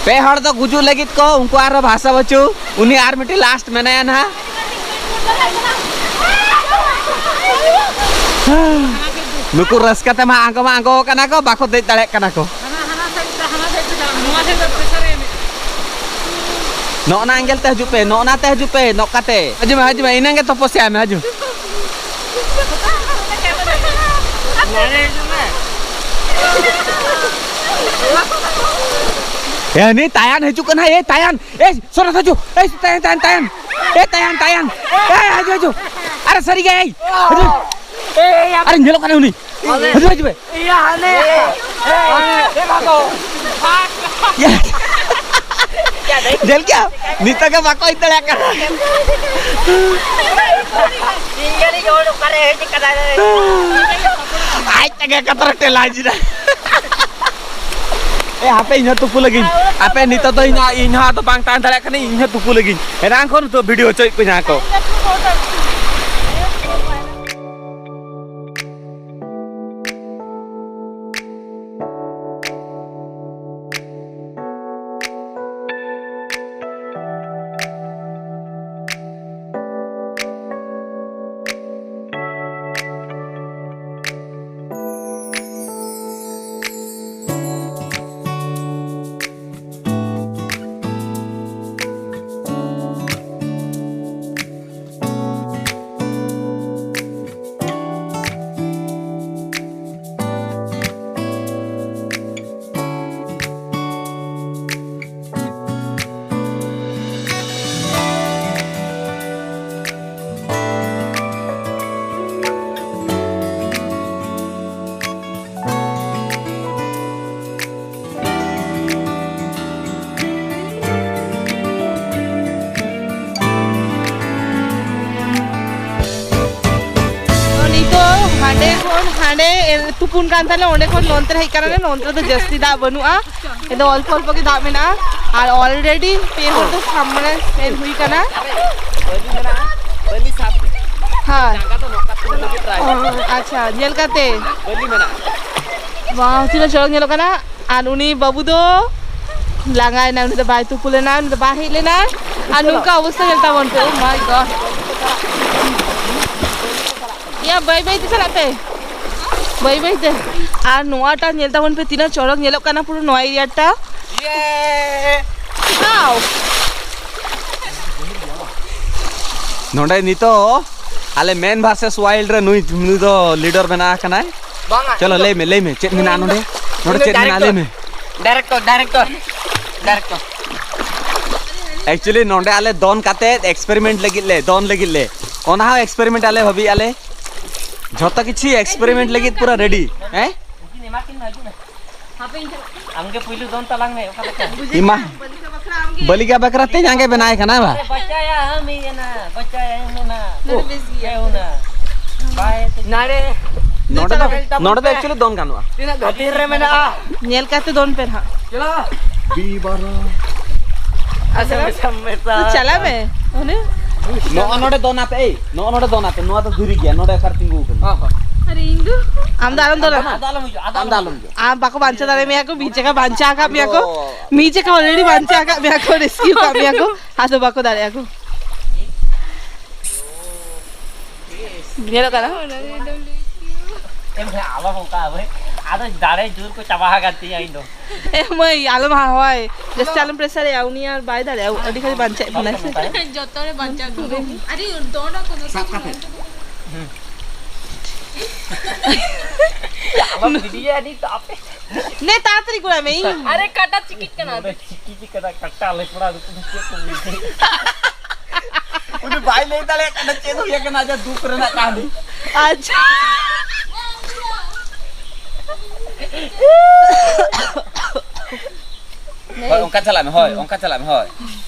ᱯᱮ ᱦᱚᱲ ᱫᱚ ᱜᱩᱡᱩᱜ ᱞᱟᱹᱜᱤᱫ ᱠᱚ, ᱩᱱᱠᱩ ᱟᱨᱦᱚᱸ ᱵᱷᱟᱥᱟ ᱵᱟᱹᱪᱩᱜ, ᱩᱱᱤ ᱟᱨ ᱢᱤᱫᱴᱤᱡ last ᱢᱮᱱᱟᱭᱟ ᱱᱟᱦᱟᱜ᱾ ᱱᱩᱠᱩ ᱨᱟᱹᱥᱠᱟᱹ ᱛᱮᱢᱟ ᱟᱸᱜᱚ ᱢᱟ ᱟᱸᱜᱚ ᱠᱟᱱᱟ ᱠᱚ, ᱵᱟᱠᱚ ᱫᱮᱡ ᱫᱟᱲᱮᱭᱟᱜ ᱠᱟᱱᱟ ᱠᱚ᱾ ᱱᱚᱜᱼᱚ ᱱᱟ angle ᱛᱮ ᱦᱤᱡᱩᱜ ᱯᱮ, ᱱᱚᱜᱼᱚ ᱱᱟ ᱛᱮ ᱦᱤᱡᱩᱜ ᱯᱮ, ᱱᱚᱝᱠᱟ ᱛᱮ᱾ ᱦᱤᱡᱩᱜ ᱢᱮ, ᱦᱤᱡᱩᱜ ᱢᱮ, ᱤᱱᱟᱹᱝ ᱜᱮ ᱛᱚᱯᱚᱥᱭᱟ ᱢᱮ, ᱦᱤᱡᱩᱜ᱾ ᱮ, ᱩᱱᱤ ᱛᱟᱭᱟᱱ ᱦᱤᱡᱩᱜ ᱠᱟᱱᱟ᱾ ᱮ, ᱛᱟᱭᱟᱱ᱾ ᱮ, ᱥᱚᱨᱟ ᱦᱤᱡᱩᱜ᱾ ᱮ, ᱛᱟᱭᱟᱱ, ᱛᱟᱭᱟᱱ, ᱛᱟᱭᱟᱱ᱾ ᱮ, ᱛᱟᱭᱟᱱ, ᱛᱟᱭᱟᱱ᱾ ᱮ, ᱦᱤᱡᱩᱜ, ᱦᱤᱡᱩᱜ᱾ ᱟᱨᱮ, ᱥᱟᱹᱨᱤ ᱜᱮ, ᱮ, ᱦᱤᱡᱩᱜ᱾ ᱟᱨᱮ, ᱧᱮᱞᱚᱜ ᱠᱟᱱᱟ ᱩᱱᱤ᱾ ᱦᱤᱡᱩᱜ, ᱦᱤᱡᱩᱜ ᱢᱮ᱾ ᱧᱮᱞ ᱠᱮᱜᱼᱟ? ᱱᱤᱛᱚᱜ ᱜᱮ ᱵᱟᱠᱚ ᱤᱫᱤ ᱫᱟᱲᱮᱭᱟᱜ ᱠᱟᱱᱟ᱾ ᱟᱡ ᱛᱮᱜᱮ ᱠᱟᱛᱷᱟ ᱨᱮ ᱴᱮᱞᱟᱭ ᱡᱤᱨᱟ᱾ ᱮ, ᱦᱟᱯᱮ, ᱤᱧ ᱦᱚᱸ ᱛᱩᱯᱩ ᱞᱟᱹᱜᱤᱧ᱾ ᱦᱟᱯᱮ, ᱱᱤᱛᱚᱜ ᱫᱚ ᱤᱧ ᱦᱚᱸ, ᱤᱧ ᱦᱚᱸ ᱟᱫᱚ ᱵᱟᱝ ᱛᱟᱦᱮᱸ ᱫᱟᱲᱮᱭᱟᱜ ᱠᱟᱹᱱᱟᱹᱧ, ᱤᱧ ᱦᱚᱸ ᱛᱩᱯᱩ ᱞᱟᱹᱜᱤᱧ᱾ ᱮᱱᱟᱝ ᱠᱷᱚᱱ ᱛᱚ ᱵᱷᱤᱰᱤᱭᱳ ᱦᱚᱪᱚᱭᱮᱫ ᱠᱚᱧ ᱦᱟᱸᱜ ᱠᱚ᱾ ᱛᱚ, ᱱᱤᱛᱚᱜ ᱦᱟᱸᱰᱮ ᱠᱷᱚᱱ ᱦᱟᱸᱰᱮ ᱛᱩᱯᱩᱱ ᱠᱟᱱ ᱛᱟᱦᱮᱱᱟ, ᱚᱸᱰᱮ ᱠᱷᱚᱱ ᱱᱚᱱᱛᱮ ᱨᱮ ᱦᱮᱡ ᱠᱟᱱᱟᱞᱮ᱾ ᱱᱚᱱᱛᱮ ᱨᱮᱫᱚ ᱡᱟᱹᱥᱛᱤ ᱫᱟᱜ ᱵᱟᱹᱱᱩᱜᱼᱟ, ᱮᱫᱚ ᱚᱞᱯᱚ ᱚᱞᱯᱚ ᱜᱮ ᱫᱟᱜ ᱢᱮᱱᱟᱜᱼᱟ᱾ ᱟᱨ already ᱯᱮ ᱦᱚᱲ ᱫᱚ ᱥᱟᱢᱱᱮ ᱥᱮᱱ ᱦᱩᱭ ᱠᱟᱱᱟ᱾ ᱵᱟᱹᱞᱤ ᱢᱮᱱᱟᱜᱼᱟ, ᱵᱟᱹᱞᱤ ᱥᱟᱵ ᱢᱮ᱾ ᱦᱮᱸ᱾ ᱡᱟᱸᱜᱟ ᱫᱚ ᱱᱚᱝᱠᱟ ᱛᱩᱞ ᱞᱟᱹᱜᱤᱫ try ᱢᱮ᱾ ᱟᱪᱪᱷᱟ, ᱧᱮᱞ ᱠᱟᱛᱮ᱾ ᱵᱟᱹᱞᱤ ᱢᱮᱱᱟᱜᱼᱟ᱾ ᱵᱟᱦ, ᱛᱤᱱᱟᱹᱜ ᱪᱚᱨᱚᱠ ᱧᱮᱞᱚᱜ ᱠᱟᱱᱟ᱾ ᱟᱨ ᱩᱱᱤ ᱵᱟᱹᱵᱩ ᱫᱚ ᱞᱟᱸᱜᱟᱭᱮᱱᱟ, ᱩᱱᱤ ᱫᱚ ᱵᱟᱭ ᱛᱩᱯᱩ ᱞᱮᱱᱟ, ᱩᱱᱤ ᱫᱚ ᱵᱟᱭ ᱦᱮᱡ ᱞᱮᱱᱟ᱾ ᱟᱨ ᱱᱚᱝᱠᱟ ᱚᱵᱚᱥᱛᱟ ᱧᱮᱞ ᱛᱟᱵᱚᱱ ᱯᱮ, oh my God. ᱭᱟ, ᱵᱟᱹᱭ ᱵᱟᱹᱭ ᱛᱮ ᱪᱟᱞᱟᱜ ᱯᱮ, ᱵᱟᱹᱭ ᱵᱟᱹᱭ ᱛᱮ᱾ ᱟᱨ ᱱᱚᱣᱟᱴᱟᱜ ᱧᱮᱞ ᱛᱟᱵᱚᱱ ᱯᱮ, ᱛᱤᱱᱟᱹᱜ ᱪᱚᱨᱚᱠ ᱧᱮᱞᱚᱜ ᱠᱟᱱᱟ ᱯᱩᱨᱟᱹ ᱱᱚᱣᱟ area ᱴᱟ᱾ Wow. ᱱᱚᱰᱮ ᱱᱤᱛᱚᱜ ᱟᱞᱮ Man versus Wild ᱨᱮ ᱱᱩᱭ, ᱱᱩᱭ ᱫᱚ leader ᱵᱮᱱᱟᱣ ᱟᱠᱟᱱᱟᱭ᱾ ᱵᱟᱝᱟ, ᱪᱚᱞᱚ, ᱤᱧ ᱫᱚ ᱞᱟᱹᱭ ᱢᱮ, ᱞᱟᱹᱭ ᱢᱮ, ᱪᱮᱫ ᱢᱮᱱᱟᱜᱼᱟ ᱱᱚᱰᱮ? ᱱᱚᱰᱮ ᱤᱧ ᱫᱚ ᱪᱮᱫ ᱢᱮᱱᱟᱜᱼᱟ? ᱞᱟᱹᱭ ᱢᱮ᱾ Director, director, director. Actually, ᱱᱚᱰᱮ ᱟᱞᱮ ᱫᱚᱱ ᱠᱟᱛᱮ experiment ᱞᱟᱹᱜᱤᱫ ᱞᱮ, ᱫᱚᱱ ᱞᱟᱹᱜᱤᱫ ᱞᱮ, ᱚᱱᱟ ᱦᱚᱸ experiment ᱟᱞᱮ ᱵᱷᱟᱵᱤᱭᱮᱫᱼᱟ ᱞᱮ᱾ ᱡᱷᱚᱛᱚ ᱠᱤᱪᱷᱩ experiment ᱞᱟᱹᱜᱤᱫ ᱯᱩᱨᱟᱹ ready᱾ ᱦᱮᱸ? ᱩᱱᱠᱤᱱ ᱮᱢᱟ ᱠᱤᱱ ᱢᱮ, ᱦᱤᱡᱩᱜ ᱢᱮ᱾ ᱟᱢᱜᱮ ᱯᱩᱭᱞᱩ ᱫᱚᱱ ᱛᱟᱞᱟᱝ ᱢᱮ, ᱚᱠᱟ ᱞᱮᱠᱟ? ᱤᱢᱟ᱾ ᱵᱟᱹᱞᱤᱠᱟ ᱵᱟᱠᱷᱨᱟ ᱛᱮ ᱧᱟᱝᱜᱮ ᱵᱮᱱᱟᱣ ᱠᱟᱱᱟ ᱵᱟ? ᱵᱟᱪᱟᱭᱟ, ᱦᱟᱢ ᱦᱤ ᱱᱟ, ᱵᱟᱪᱟᱭᱟ, ᱦᱟᱢ ᱱᱟ᱾ ᱱᱚᱰᱮ ᱵᱮᱥ ᱜᱮᱭᱟ᱾ ᱱᱟᱲᱮ᱾ ᱱᱚᱰᱮ ᱫᱚ, ᱱᱚᱰᱮ ᱫᱚ actually ᱫᱚᱱ ᱜᱟᱱᱚᱜᱼᱟ᱾ ᱛᱤᱱᱟᱹᱜ ᱜᱷᱟᱹᱴᱤ ᱨᱮ ᱢᱮᱱᱟᱜᱼᱟ? ᱧᱮᱞ ᱠᱟᱛᱮ ᱫᱚᱱ ᱯᱮ ᱱᱟᱦᱟᱜ᱾ ᱪᱚᱞᱚ᱾ ᱵᱤ ᱵᱟᱨᱚ᱾ ᱟᱥᱮ ᱢᱮᱥᱟ ᱢᱮᱥᱟ᱾ ᱛᱚ ᱪᱟᱞᱟᱜ ᱢᱮ᱾ ᱚᱱᱮ᱾ ᱱᱚᱜᱼᱚ ᱱᱚᱰᱮ ᱫᱚᱱ ᱟᱯᱮ, ᱮᱭ, ᱱᱚᱜᱼᱚ ᱱᱚᱰᱮ ᱫᱚᱱ ᱟᱯᱮ, ᱱᱚᱣᱟ ᱫᱚ ᱫᱷᱤᱨᱤ ᱜᱮᱭᱟ, ᱱᱚᱰᱮ ᱚᱠᱟᱨᱮ ᱛᱤᱸᱜᱩ ᱟᱠᱟᱱᱟ᱾ ᱦᱚᱸ, ᱦᱚᱸ᱾ ᱟᱨ ᱤᱧ ᱫᱚ? ᱟᱢ ᱫᱚ ᱟᱞᱚᱢ ᱫᱚᱱᱟ᱾ ᱟᱫᱚ ᱟᱞᱚᱢ ᱦᱤᱡᱩᱜᱼᱟ, ᱟᱫᱚ ᱟᱢ ᱫᱚ ᱟᱞᱚᱢ ᱦᱤᱡᱩᱜᱼᱟ᱾ ᱟᱢ ᱵᱟᱠᱚ ᱵᱟᱧᱪᱟᱣ ᱫᱟᱲᱮ ᱢᱮᱭᱟ ᱠᱚ, ᱢᱤᱫ ᱡᱟᱭᱜᱟ ᱵᱟᱧᱪᱟᱣ ᱟᱠᱟᱫ ᱢᱮᱭᱟ ᱠᱚ᱾ ᱟᱫᱚ ᱢᱤᱫ ᱡᱟᱭᱜᱟ already ᱵᱟᱧᱪᱟᱣ ᱟᱠᱟᱫ ᱢᱮᱭᱟ ᱠᱚ, rescue ᱟᱠᱟᱫ ᱢᱮᱭᱟ ᱠᱚ, ᱟᱫᱚ ᱵᱟᱠᱚ ᱫᱟᱲᱮᱭᱟᱜᱼᱟ ᱠᱚ᱾ ᱧᱮᱞᱚᱜ ᱠᱟᱱᱟ? ᱮ ᱵᱷᱟᱭ, ᱟᱞᱚᱢ ᱚᱱᱠᱟ ᱵᱷᱟᱭ᱾ ᱟᱫᱚ ᱫᱟᱲᱮ ᱡᱳᱨ ᱠᱚ ᱪᱟᱵᱟ ᱟᱠᱟᱱ ᱛᱤᱧᱟ ᱤᱧ ᱫᱚ᱾ ᱮ ᱢᱟᱹᱭ, ᱟᱞᱚᱢ ᱦᱟᱣᱟᱭ᱾ ᱡᱟᱹᱥᱛᱤ ᱟᱞᱚᱢ pressure ᱮᱭᱟ, ᱩᱱᱤ ᱟᱨ ᱵᱟᱭ ᱫᱟᱲᱮᱭᱟᱜᱼᱟ, ᱟᱹᱰᱤ ᱜᱷᱟᱹᱲᱤᱡ ᱵᱟᱧᱪᱟᱜ ᱠᱟᱱᱟᱭ ᱥᱮ᱾ ᱡᱚᱛᱚ ᱦᱚᱲ ᱵᱟᱧᱪᱟᱣ ᱠᱚ᱾ ᱟᱨᱮ, ᱫᱚᱱ ᱟᱠᱚ ᱫᱚ ᱥᱟᱵ ᱠᱟᱛᱮ᱾ ᱟᱞᱚᱢ ᱜᱤᱰᱤᱭᱟ, ᱟᱹᱰᱤ ᱛᱟᱯᱮ᱾ ᱱᱮ, ᱛᱟᱲᱟᱛᱟᱲᱤ ᱠᱚᱨᱟᱣ ᱢᱮ, ᱤᱧ᱾ ᱟᱨᱮ, ᱠᱟᱴᱟ ᱪᱤᱠᱤᱜ ᱠᱟᱱᱟ᱾ ᱱᱚᱰᱮ ᱪᱤᱠᱤ ᱪᱤᱠᱟᱹ ᱠᱟᱱᱟ, ᱠᱟᱴᱟ ᱞᱮᱯᱲᱟ ᱫᱚ ᱪᱮᱫ ᱠᱚ ᱵᱩᱡᱷᱟᱹᱣ? ᱩᱱᱤ ᱵᱟᱭ ᱞᱟᱹᱭ ᱫᱟᱲᱮᱭᱟᱜ ᱠᱟᱱᱟ ᱪᱮᱫ ᱦᱩᱭ ᱟᱠᱟᱱᱟ, ᱟᱡᱟᱜ ᱫᱩᱠ ᱨᱮᱱᱟᱜ ᱠᱟᱹᱦᱱᱤ᱾ ᱟᱪᱪᱷᱟ᱾ ᱦᱳᱭ, ᱚᱱᱠᱟ ᱪᱟᱞᱟᱜ ᱢᱮ, ᱦᱳᱭ, ᱚᱱᱠᱟ ᱪᱟᱞᱟᱜ ᱢᱮ, ᱦᱳᱭ᱾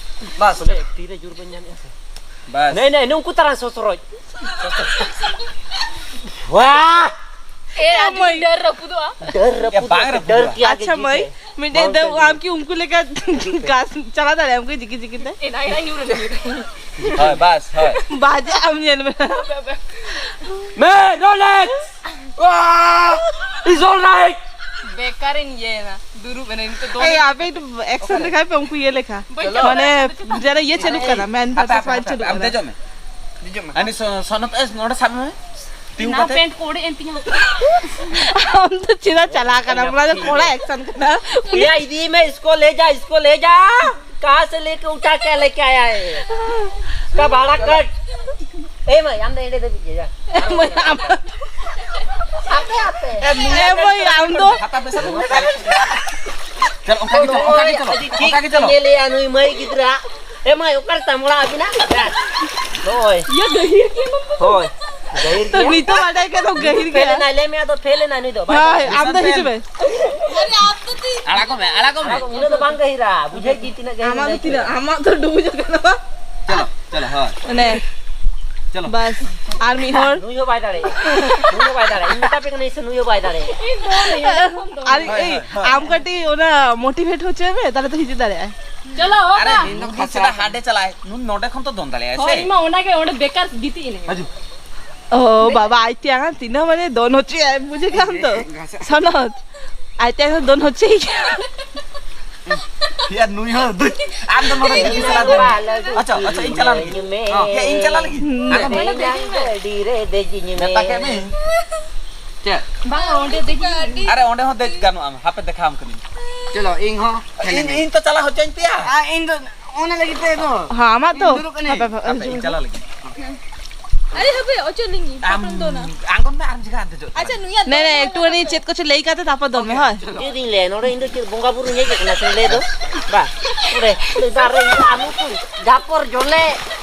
ᱵᱟᱥ, ᱛᱤᱨᱮ ᱡᱳᱨ ᱵᱟᱹᱧ ᱧᱟᱢᱮᱫᱼᱟ ᱥᱮ᱾ ᱵᱟᱥ᱾ ᱱᱮ, ᱱᱮ, ᱱᱩᱝᱠᱩ ᱛᱟᱨᱟ ᱥᱚᱥᱨᱚᱡ᱾ ᱣᱟᱦ! ᱮ, ᱟᱹᱰᱤ ᱢᱟᱹᱭ᱾ ᱰᱟᱹᱨ ᱨᱟᱹᱯᱩᱫᱚᱜᱼᱟ᱾ ᱰᱟᱹᱨ ᱮ, ᱨᱟᱹᱯᱩᱫᱚᱜ, ᱵᱟᱝ ᱨᱟᱹᱯᱩᱫᱚᱜᱼᱟ᱾ ᱰᱟᱹᱨ ᱠᱮᱭᱟ ᱟᱪᱪᱷᱟ ᱜᱮ ᱢᱟᱹᱭ, ᱡᱤᱛᱮ᱾ ᱢᱤᱫᱴᱮᱡ ᱵᱟᱝ ᱫᱚ ᱨᱟᱹᱯᱩᱫᱚᱜᱼᱟ᱾ ᱟᱢ ᱠᱤ ᱩᱱᱠᱩ ᱞᱮᱠᱟ ᱜᱷᱟᱥ ᱪᱟᱞᱟᱣ ᱫᱟᱲᱮᱭᱟᱜᱼᱟᱢ ᱠᱤ ᱡᱤᱠᱤ ᱡᱤᱠᱤ ᱛᱮ? ᱮᱱᱟ, ᱮᱱᱟ, ᱧᱩᱨ ᱮᱱᱟ᱾ ᱦᱳᱭ, ᱵᱟᱥ, ᱦᱳᱭ᱾ ᱵᱟᱡᱟᱜ ᱟᱢ, ᱧᱮᱞ ᱢᱮ᱾ ᱢᱮ, ᱨᱳᱞᱮᱠᱥ! ᱣᱟ! It's all right! ᱵᱮᱠᱟᱨᱤᱧ ᱤᱭᱟᱹᱭᱮᱱᱟ, ᱫᱩᱨᱩᱵ ᱮᱱᱟ, ᱱᱤᱛᱚᱜ ᱫᱚ ᱮᱭ, ᱟᱯᱮ ᱫᱚ action ᱫᱮᱠᱷᱟᱣ ᱯᱮ, ᱩᱱᱠᱩ ᱤᱭᱟᱹ ᱞᱮᱠᱟ᱾ ᱵᱟᱹᱧ ᱪᱟᱞᱟᱜᱼᱟ᱾ ᱢᱟᱱᱮ, ᱡᱮᱱᱚ ᱤᱭᱟᱹ ᱪᱟᱹᱞᱩᱜ ᱠᱟᱱᱟ, ᱢᱮᱱ ᱟᱯᱮ, ᱟᱯᱮ, ᱯᱟᱥᱟ ᱟᱯᱮ, ᱪᱟᱹᱞᱩᱜ ᱟᱢ ᱠᱟᱱᱟ᱾ ᱫᱮᱡᱚᱜ ᱢᱮ᱾ ᱫᱮᱡᱚᱜ ᱢᱮ᱾ ᱟᱹᱱᱤ ᱥᱚ-, ᱥᱚᱱᱚᱛ ᱮᱥ ᱱᱚᱰᱮ ᱥᱟᱵ ᱢᱮ᱾ ᱛᱤᱸᱜᱩ ᱱᱟ ᱠᱟᱛᱮ᱾ ᱯᱮᱱᱴ ᱠᱚ ᱚᱲᱮᱡ ᱮᱱ ᱛᱤᱧᱟ᱾ ᱟᱢ ᱫᱚ ᱪᱮᱫᱟᱜ ᱪᱟᱞᱟᱣ ᱠᱟᱱᱟ? ᱚᱱᱟ ᱫᱚ ᱠᱚᱲᱟ action ᱠᱟᱱᱟ᱾ ᱮᱭᱟ, ᱤᱫᱤᱭᱮ ᱢᱮ, ᱤᱥᱠᱳ ᱞᱮ ᱡᱟ, ᱤᱥᱠᱳ ᱞᱮ ᱡᱟ᱾ ᱠᱟᱦᱟᱸ ᱥᱮ ᱞᱮᱠᱮ ᱩᱴᱷᱟ ᱠᱮ ᱞᱮᱠᱮ ᱟᱭᱟ ᱦᱮ? ᱩᱥᱠᱟ ᱵᱷᱟᱲᱟ ᱠᱟᱴ᱾ ᱮ ᱢᱟᱹᱭ, ᱟᱢ ᱫᱚ ᱮᱸᱰᱮ ᱫᱷᱟᱹᱵᱤᱡ ᱜᱮ ᱡᱟ᱾ ᱢᱟᱹᱭ, ᱟᱢ ᱟᱯᱮ, ᱟᱯᱮ᱾ ᱮ ᱵᱷᱟᱹᱭ, ᱟᱢ ᱫᱚ ᱦᱟᱛᱟ ᱯᱮᱥᱟ ᱫᱚ᱾ ᱪᱚᱞᱚ, ᱚᱱᱠᱟ ᱜᱮ ᱪᱚᱞᱚ, ᱚᱱᱠᱟ ᱜᱮ ᱪᱚᱞᱚ, ᱟᱹᱰᱤ ᱴᱷᱤᱠ ᱚᱱᱠᱟ ᱜᱮ ᱪᱚᱞᱚ᱾ ᱧᱮᱞᱮᱜᱼᱟ ᱱᱩᱭ ᱢᱟᱹᱭ ᱜᱤᱫᱽᱨᱟᱹ᱾ ᱮ ᱢᱟᱹᱭ, ᱚᱠᱟᱨᱮ ᱛᱟᱢ ᱚᱲᱟᱜ ᱟᱹᱵᱤᱱᱟ? ᱱᱚᱜᱼᱚᱭ᱾ ᱤᱭᱟᱹ ᱜᱟᱹᱦᱤᱨ ᱜᱮᱭᱟ ᱱᱚᱱᱛᱮ ᱫᱚ᱾ ᱦᱳᱭ, ᱜᱟᱹᱦᱤᱨ ᱛᱚ ᱜᱮᱭᱟ᱾ ᱱᱤᱛᱚᱜ ᱵᱟᱰᱟᱭ ᱠᱮᱫ ᱫᱚ ᱜᱟᱹᱦᱤᱨ ᱯᱷᱮᱞ ᱜᱮᱭᱟ᱾ ᱮᱱᱟᱭ, ᱞᱟᱹᱭ ᱢᱮ, ᱟᱫᱚ ᱯᱷᱮᱞ ᱮᱱᱟᱭ ᱱᱩᱭ ᱫᱚ᱾ ᱵᱟᱭ ᱦᱳᱭ, ᱟᱢ ᱫᱚ ᱦᱤᱡᱩᱜ ᱢᱮ᱾ ᱟᱲᱟᱜᱚᱜ ᱢᱮ, ᱟᱲᱟᱜᱚᱜ ᱢᱮ᱾ ᱩᱱᱟᱹᱜ ᱫᱚ ᱵᱟᱝ ᱜᱟᱹᱦᱤᱨᱟ, ᱵᱩᱡᱷᱟᱹᱣ ᱜᱮ ᱛᱤᱱᱟᱹᱜ ᱜᱟᱹᱦᱤᱨ ᱟᱢᱟᱜ ᱫᱚ ᱞᱟᱹᱭ ᱛᱤᱱᱟᱹᱜ, ᱠᱮᱫᱟ᱾ ᱟᱢᱟᱜ ᱫᱚ ᱰᱩᱵᱩᱡ ᱟᱠᱟᱱᱟ ᱵᱟᱝ? ᱪᱚᱞᱚ, ᱪᱚᱞᱚ, ᱦᱳᱭ᱾ ᱚᱱᱮ᱾ ᱪᱚᱞᱚ᱾ ᱵᱟᱥ, ᱟᱨ ᱢᱤᱫ ᱦᱚᱲ᱾ ᱱᱩᱭ ᱦᱚᱸ ᱵᱟᱭ ᱫᱟᱲᱮᱭᱟᱜᱼᱟ᱾ ᱱᱩᱭ ᱦᱚᱸ ᱵᱟᱭ ᱫᱟᱲᱮᱭᱟᱜᱼᱟ᱾ ᱤᱧ ᱢᱮᱛᱟ ᱯᱮ ᱠᱟᱱᱟᱹᱧ ᱥᱮ, ᱱᱩᱭ ᱦᱚᱸ ᱵᱟᱭ ᱫᱟᱲᱮᱭᱟᱜᱼᱟ᱾ ᱟᱨ ᱦᱳᱭ, ᱮᱭ, ᱦᱳᱭ, ᱦᱳᱭ᱾ ᱟᱢ ᱠᱟᱹᱴᱤᱡ ᱚᱱᱟ motivate ᱦᱚᱪᱚᱭ ᱢᱮ, ᱛᱟᱦᱞᱮ ᱛᱚ ᱦᱤᱡᱩᱜ ᱫᱟᱲᱮᱭᱟᱜᱼᱟᱭ᱾ ᱪᱚᱞᱚ, ᱟᱨᱮ, ᱦᱚᱸ᱾ ᱤᱧ ᱫᱚ ᱠᱷᱟᱥ ᱪᱮᱫᱟᱜ ᱦᱟᱸᱰᱮ ᱪᱟᱞᱟᱜᱼᱟᱭ? ᱱᱩᱭ ᱱᱚᱰᱮ ᱠᱷᱚᱱ ᱛᱚ ᱫᱚᱱ ᱫᱟᱲᱮᱭᱟᱜᱼᱟᱭ ᱦᱳᱭ, ᱥᱮ? ᱤᱧ ᱢᱟ ᱚᱱᱟᱜᱮ ᱚᱸᱰᱮ ᱵᱮᱠᱟᱨ ᱜᱤᱛᱤᱡ ᱮᱱᱟᱹᱧ᱾ ᱦᱤᱡᱩᱜ᱾ ᱚ ᱵᱟᱵᱟ, ᱟᱡ ᱛᱮ ᱟᱸᱜᱟ ᱛᱤᱱᱟᱹᱜ ᱢᱟᱱᱮ ᱫᱚᱱ ᱦᱚᱪᱚᱭᱟᱭ, ᱵᱩᱡᱷᱟᱹᱣ ᱠᱟᱢ ᱛᱚ? ᱮ, ᱮ, ᱜᱷᱟᱥᱟᱜ᱾ ᱥᱚᱱᱚᱛ, ᱟᱡ ᱛᱮ ᱟᱸᱜᱟ ᱫᱚᱱ ᱦᱚᱪᱚᱭ᱾ ᱭᱟ, ᱱᱩᱭ ᱦᱚᱸ ᱫᱩ-, ᱟᱢ ᱫᱚ ᱱᱚᱰᱮ ᱤᱧ ᱫᱩᱲᱩᱵ ᱥᱟᱞᱟᱜ ᱫᱚ᱾ ᱵᱟᱞᱟ ᱟᱪᱪᱷᱟ, ᱟᱪᱪᱷᱟ, ᱤᱧ ᱪᱟᱞᱟᱜ ᱞᱟᱹᱜᱤᱫ᱾ ᱧᱩᱢᱮ᱾ ᱦᱮᱸ, ᱤᱧ ᱪᱟᱞᱟᱜ ᱞᱟᱹᱜᱤᱫ᱾ ᱦᱩᱸ᱾ ᱟᱫᱚ ᱢᱮᱱᱟ ᱜᱟᱹᱰᱤ ᱨᱮ ᱫᱮᱡᱤᱧ ᱢᱮ᱾ ᱢᱮᱛᱟ ᱠᱮᱫ ᱢᱮ᱾ ᱪᱮᱫ? ᱵᱟᱝ, ᱚᱸᱰᱮ ᱫᱮᱡᱤᱧ ᱢᱮ᱾ ᱟᱨᱮ, ᱚᱸᱰᱮ ᱦᱚᱸ ᱫᱮᱡ ᱜᱟᱱᱚᱜᱼᱟ᱾ ᱦᱟᱯᱮ, ᱫᱮᱠᱷᱟᱣᱟᱢ ᱠᱟᱹᱱᱟᱹᱧ᱾ ᱪᱚᱞᱚ, ᱤᱧ ᱦᱚᱸ ᱤᱧ, ᱤᱧ ᱛᱚ ᱪᱟᱞᱟᱜ ᱦᱚᱪᱚᱧ ᱯᱮᱭᱟ᱾ ᱟ, ᱤᱧ ᱫᱚ ᱚᱱᱟ ᱞᱟᱹᱜᱤᱫ ᱛᱮ ᱫᱚ᱾ ᱦᱮᱸ, ᱟᱢᱟᱜ ᱛᱚ᱾ ᱫᱩᱲᱩᱵ ᱠᱟᱹᱱᱟᱹᱧ᱾ ᱦᱟᱯᱮ, ᱦᱟᱯᱮ, ᱦᱟᱯᱮ, ᱤᱧ ᱪᱟᱞᱟᱜ ᱞᱟᱹᱜᱤᱫ᱾ ᱟᱨᱮ ᱦᱟᱯᱮ, ᱚᱪᱚᱜ ᱞᱤᱧ, ᱟᱢ ᱛᱟᱯᱚᱨᱮᱢ ᱫᱚᱱᱟ᱾ ᱟᱬᱜᱚᱱ ᱢᱮ, ᱟᱨ ᱡᱟᱭᱜᱟ ᱟᱨ ᱫᱮᱡᱚᱜ ᱟᱪᱪᱷᱟ, ᱛᱟᱢᱟ᱾ ᱱᱩᱭᱟᱜ ᱱᱮ, ᱱᱮ, ᱫᱚᱱ ᱮᱠᱴᱩ ᱠᱷᱟᱱᱤ ᱪᱮᱫ ᱠᱚᱪᱚ ᱞᱟᱹᱭ ᱠᱟᱛᱮ ᱛᱟᱯᱚᱨ ᱫᱚᱱ ᱢᱮ, ᱦᱳᱭ᱾ ᱪᱮᱫ ᱤᱧ ᱞᱟᱹᱭᱟ, ᱱᱚᱰᱮ ᱤᱧ ᱫᱚ ᱪᱮᱫ ᱵᱚᱸᱜᱟ ᱵᱩᱨᱩᱧ ᱦᱮᱡ ᱟᱠᱟᱱᱟ ᱥᱮ ᱞᱟᱹᱭ ᱫᱚ? ᱵᱟ, ᱚᱸᱰᱮ, ᱚᱸᱰᱮ ᱫᱟᱨᱮ ᱟᱞᱩ ᱠᱚ, ᱡᱷᱟᱯᱚᱨ ᱡᱚᱞᱮ᱾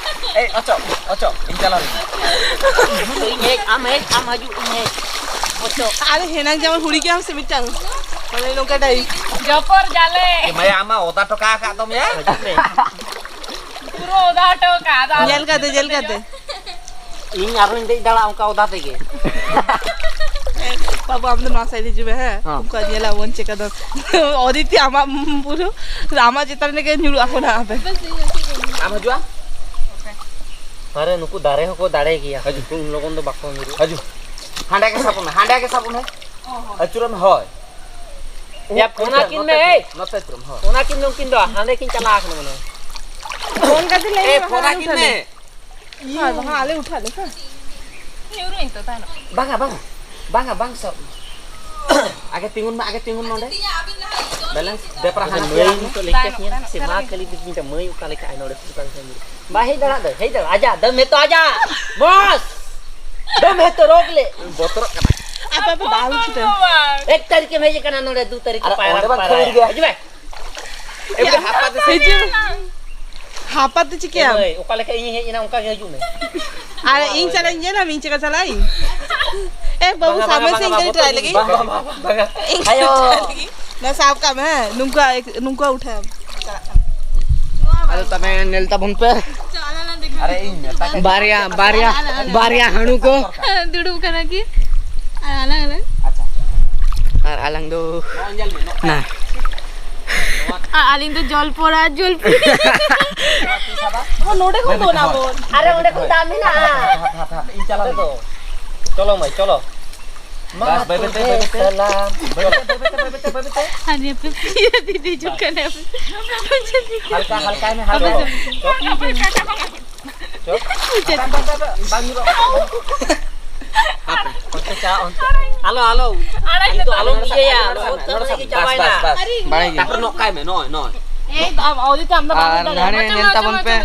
ᱮᱭ, ᱚᱪᱚᱜ, ᱚᱪᱚᱜ, ᱤᱧ ᱪᱟᱞᱟᱣ ᱞᱮᱱᱟ᱾ ᱤᱧ ᱦᱮᱡ, ᱟᱢ ᱦᱮᱡ, ᱟᱢ ᱦᱤᱡᱩᱜ, ᱤᱧ ᱦᱮᱡ᱾ ᱚᱪᱚᱜ᱾ ᱟᱨᱮ ᱦᱮᱱᱟᱝ ᱡᱮᱢᱚᱱ ᱦᱩᱲᱤ ᱜᱮᱭᱟᱢ ᱥᱮ ᱢᱤᱫᱴᱟᱝ, ᱢᱟᱱᱮ ᱱᱚᱝᱠᱟ ᱴᱟᱭᱤᱯ᱾ ᱡᱷᱟᱯᱚᱨ ᱡᱟᱞᱮ᱾ ᱮ ᱢᱟᱭᱟ, ᱟᱢᱟᱜ ᱚᱫᱟ ᱴᱚᱠᱟ ᱟᱠᱟᱫ ᱫᱚᱢ ᱭᱟ᱾ ᱦᱤᱡᱩᱜ ᱢᱮ᱾ ᱯᱩᱨᱟᱹ ᱚᱫᱟ ᱦᱚᱴᱚ ᱠᱟᱜ, ᱟᱫᱚ ᱧᱮᱞ ᱠᱟᱛᱮ, ᱧᱮᱞ ᱠᱟᱛᱮ᱾ ᱤᱧ ᱟᱨᱦᱚᱸᱧ ᱫᱮᱡ ᱫᱟᱲᱮᱭᱟᱜᱼᱟ ᱚᱱᱠᱟ ᱚᱫᱟ ᱛᱮᱜᱮ᱾ ᱵᱟᱹᱵᱩ, ᱟᱢ ᱫᱚ ᱱᱚᱣᱟ side ᱦᱤᱡᱩᱜ ᱢᱮ, ᱦᱮᱸ? ᱦᱚᱸ᱾ ᱩᱱᱠᱩᱣᱟᱜ ᱧᱮᱞᱟ ᱵᱚᱱ ᱪᱮᱠᱟ ᱫᱚ᱾ ᱚᱫᱤᱛᱤ, ᱟᱢᱟᱜ ᱯᱩᱨᱟᱹ, ᱟᱢᱟᱜ ᱪᱮᱛᱟᱱ ᱨᱮᱜᱮ ᱧᱩᱨᱩᱜ ᱟᱠᱚ ᱱᱟᱦᱟᱜ ᱟᱯᱮ᱾ ᱟᱢ ᱦᱤᱡᱩᱜᱼᱟ? ᱟᱨᱮ, ᱱᱩᱠᱩ ᱫᱟᱨᱮ ᱦᱚᱸᱠᱚ ᱫᱟᱲᱮ ᱜᱮᱭᱟ᱾ ᱦᱤᱡᱩᱜ᱾ ᱩᱱ ᱞᱚᱜᱚᱱ ᱫᱚ ᱵᱟᱠᱚ ᱧᱩᱨᱩᱜᱼᱟ᱾ ᱦᱤᱡᱩᱜ᱾ ᱦᱟᱸᱰᱮ ᱜᱮ ᱥᱟᱵᱚᱜ ᱢᱮ, ᱦᱟᱸᱰᱮ ᱜᱮ ᱥᱟᱵᱚᱜ ᱢᱮ᱾ ᱟᱹᱪᱩᱨᱚᱜ ᱢᱮ, ᱦᱳᱭ᱾ ᱭᱟ, ᱯᱷᱳᱱ ᱟᱹᱪᱩᱨ, ᱟᱹᱠᱤᱱ ᱱᱚᱛᱮ ᱢᱮ, ᱮᱭ᱾ ᱟᱹᱪᱩᱨ, ᱱᱚᱛᱮ ᱟᱹᱪᱩᱨᱚᱜ ᱢᱮ, ᱦᱳᱭ᱾ ᱯᱷᱳᱱ ᱟᱹᱠᱤᱱ ᱢᱮ, ᱩᱱᱠᱤᱱ ᱫᱚ ᱦᱟᱸᱰᱮ ᱠᱤᱱ ᱪᱟᱞᱟᱣ ᱟᱠᱟᱱᱟ ᱢᱟᱱᱮ᱾ ᱯᱷᱳᱱ ᱠᱟᱛᱮ ᱞᱟᱹᱭ ᱮ, ᱢᱮ, ᱯᱷᱳᱱ ᱵᱟᱠᱷᱟᱱ ᱟᱹᱠᱤᱱ ᱩᱴᱷᱟᱹᱣ ᱢᱮ᱾ ᱞᱮ᱾ ᱦᱳᱭ, ᱵᱟᱠᱷᱟᱱ ᱟᱞᱮ ᱩᱴᱷᱟᱹᱣ ᱞᱮ ᱥᱮ᱾ ᱧᱩᱨᱩᱜ ᱤᱧ ᱛᱚ ᱛᱟᱭᱱᱚᱢ᱾ ᱵᱟᱝᱟ, ᱵᱟᱝᱟ, ᱵᱟᱝᱟ, ᱵᱟᱝ ᱥᱟᱵ᱾ ᱟᱜᱮ ᱛᱤᱸᱜᱩᱱ ᱢᱮ, ᱟᱜᱮ ᱛᱤᱸᱜᱩᱱ ᱢᱮ ᱚᱸᱰᱮ᱾ Balance, ᱫᱮᱯᱨᱟ ᱦᱟᱱᱟ ᱢᱟᱹᱭ ᱥᱮᱫ ᱧᱮᱞ ᱛᱟᱭᱱᱚᱢ, ᱥᱮ ᱢᱟ ᱛᱟᱭᱱᱚᱢ᱾ ᱠᱷᱟᱹᱞᱤ ᱫᱤᱠᱤᱱ ᱛᱮ ᱢᱟᱹᱭ ᱚᱠᱟ ᱞᱮᱠᱟ ᱟᱭ ᱱᱚᱰᱮ ᱚᱠᱟ ᱞᱮᱠᱟ ᱧᱩᱨᱩᱜ᱾ ᱵᱟᱭ ᱦᱮᱡ ᱫᱟᱲᱮᱭᱟᱜ ᱫᱚ, ᱦᱮᱡ ᱫᱟᱲᱮᱭᱟᱜ᱾ ᱟᱡᱟᱜ ᱫᱚᱢ ᱦᱮᱛᱚ ᱟᱡᱟᱜ᱾ ᱵᱚᱥ! ᱫᱚᱢ ᱦᱮᱛᱚ ᱨᱳᱜᱽ ᱞᱮ᱾ ᱵᱚᱛᱚᱨᱚᱜ ᱠᱟᱱᱟ᱾ ᱟᱯᱮ ᱟᱯᱮ ᱵᱟᱦᱩ ᱪᱷᱩᱴᱟᱹᱣ᱾ ᱮᱠ ᱛᱟᱹᱨᱤᱠᱷ ᱮᱢ ᱦᱮᱡ ᱟᱠᱟᱱᱟ ᱱᱚᱰᱮ, ᱫᱩ ᱛᱟᱹᱨᱤᱠᱷ ᱟᱨ ᱯᱟᱭᱨᱟ ᱚᱸᱰᱮ ᱢᱟ ᱯᱟᱭᱨᱟ᱾ ᱠᱷᱟᱹᱲ ᱜᱮᱭᱟ᱾ ᱦᱤᱡᱩᱜ ᱢᱮ᱾ ᱮ ᱵᱚᱞᱮ ᱦᱟᱯᱟ ᱛᱮ ᱥᱮ ᱦᱤᱡᱩᱜ᱾ ᱦᱟᱯᱟ ᱛᱮ ᱪᱤᱠᱟᱹᱭᱟᱢ? ᱮ ᱢᱟᱹᱭ, ᱚᱠᱟ ᱞᱮᱠᱟ ᱤᱧᱤᱧ ᱦᱮᱡ ᱮᱱᱟ ᱚᱱᱠᱟ ᱜᱮ ᱦᱤᱡᱩᱜ ᱢᱮ᱾ ᱟᱨ ᱤᱧ ᱪᱟᱞᱟᱜ ᱤᱧ ᱧᱮᱞᱟᱢ, ᱤᱧ ᱪᱮᱫ ᱞᱮᱠᱟ ᱪᱟᱞᱟᱜ ᱤᱧ? ᱮ ᱵᱟᱹᱵᱩ, ᱵᱟᱝᱟ, ᱥᱟᱵ ᱵᱟᱝᱟ, ᱢᱮᱥᱮ, ᱵᱟᱝᱟ, ᱤᱧ ᱠᱟᱹᱴᱤᱡ ᱵᱚᱛᱚᱨ try ᱜᱮ᱾ ᱞᱮᱜᱮ᱾ ᱵᱟᱝᱟ, ᱵᱟᱝᱟ, ᱵᱟᱝᱟ᱾ ᱤᱧ ᱟᱭᱳ᱾ Try ᱞᱮᱜᱮ᱾ ᱱᱚᱣᱟ ᱥᱟᱵ ᱠᱟᱜ ᱢᱮ, ᱦᱮᱸ, ᱱᱚᱝᱠᱟ, ᱱᱚᱝᱠᱟ ᱩᱴᱷᱟᱹᱣ᱾ ᱪᱟᱞᱟᱜ ᱠᱟᱱᱟ᱾ ᱟᱫᱚ ᱛᱚᱵᱮ ᱧᱮᱞ ᱛᱟᱵᱚᱱ ᱯᱮ᱾ ᱟᱨᱮ ᱤᱧ ᱢᱮᱛᱟ ᱠᱟᱱᱟ᱾ ᱵᱟᱨᱭᱟ, ᱵᱟᱨᱭᱟ, ᱵᱟᱨᱭᱟ ᱦᱟᱹᱬᱩ ᱠᱚ᱾ ᱫᱩᱲᱩᱵ ᱠᱟᱱᱟ ᱠᱤ? ᱟᱨ ᱟᱞᱟᱝ ᱟᱞᱟᱝ? ᱟᱪᱪᱷᱟ᱾ ᱟᱨ ᱟᱞᱟᱝ ᱫᱚ ᱱᱚᱜᱼᱚᱭ ᱧᱮᱞ ᱢᱮ, ᱱᱚᱜᱼᱚᱭ᱾ ᱱᱟ᱾ ᱟᱨ ᱟᱹᱞᱤᱧ ᱫᱚ ᱡᱚᱞ ᱯᱚᱲᱟ, ᱡᱚᱞ ᱯᱚᱲᱟ᱾ ᱱᱚᱣᱟ ᱛᱤᱥ ᱦᱟᱵᱟ? ᱚ, ᱱᱚᱰᱮ ᱠᱷᱚᱱ ᱵᱟᱹᱭ ᱫᱚ ᱵᱟᱹᱭ ᱚᱱᱟ ᱦᱚᱸ᱾ ᱵᱚᱱ᱾ ᱟᱨᱮ, ᱚᱸᱰᱮ ᱠᱷᱚᱱ ᱫᱟᱜ ᱢᱮᱱᱟᱜᱼᱟ᱾ ᱦᱟᱯ, ᱦᱟᱯ, ᱦᱟᱯ, ᱦᱟᱯ, ᱤᱧ ᱪᱟᱞᱟᱣ ᱞᱮᱱ ᱜᱮ᱾ ᱪᱚᱞᱚ ᱢᱟᱹᱭ, ᱪᱚᱞᱚ᱾ ᱵᱟᱥ, ᱵᱟᱹᱭ ᱵᱟᱹᱭ ᱛᱮ, ᱵᱟᱹᱭ ᱵᱟᱹᱭ ᱛᱮ᱾ ᱥᱟᱞᱟᱢ᱾ ᱵᱟᱹᱭ ᱵᱟᱹᱭ ᱛᱮ, ᱵᱟᱹᱭ ᱵᱟᱹᱭ ᱛᱮ, ᱵᱟᱹᱭ ᱵᱟᱹᱭ ᱛᱮ᱾ ᱟᱨ ᱱᱤᱭᱟᱹ ᱯᱤᱯᱤ ᱫᱤᱡᱩᱜ ᱠᱟᱱᱟ᱾ ᱦᱟᱞᱠᱟ, ᱦᱟᱞᱠᱟᱭ ᱢᱮ, ᱦᱟᱞᱠᱟ᱾ ᱪᱚ᱾ ᱪᱚ᱾ ᱵᱟᱝ ᱧᱩᱨᱩᱜ᱾ ᱦᱟᱯᱮ, ᱚᱱᱛᱮ ᱪᱟ, ᱚᱱᱛᱮ᱾ ᱟᱞᱚ, ᱟᱞᱚ᱾ ᱟᱞᱚ ᱫᱚ ᱟᱞᱚᱢ ᱤᱭᱟᱹᱭᱟ᱾ ᱱᱚᱰᱮ ᱥᱟᱵ, ᱱᱚᱰᱮ ᱥᱟᱵ᱾ ᱵᱟᱥ, ᱵᱟᱥ, ᱵᱟᱥ᱾ ᱵᱟᱲᱟᱭ ᱜᱮ᱾ ᱛᱟᱨᱯᱚᱨ ᱱᱚᱜ ᱠᱟᱭ ᱢᱮ, ᱱᱚᱜᱼᱚᱭ, ᱱᱚᱜᱼᱚᱭ᱾ ᱟᱨ ᱱᱟᱦᱟᱜ ᱧᱮᱞ ᱛᱟᱵᱚᱱ ᱯᱮ᱾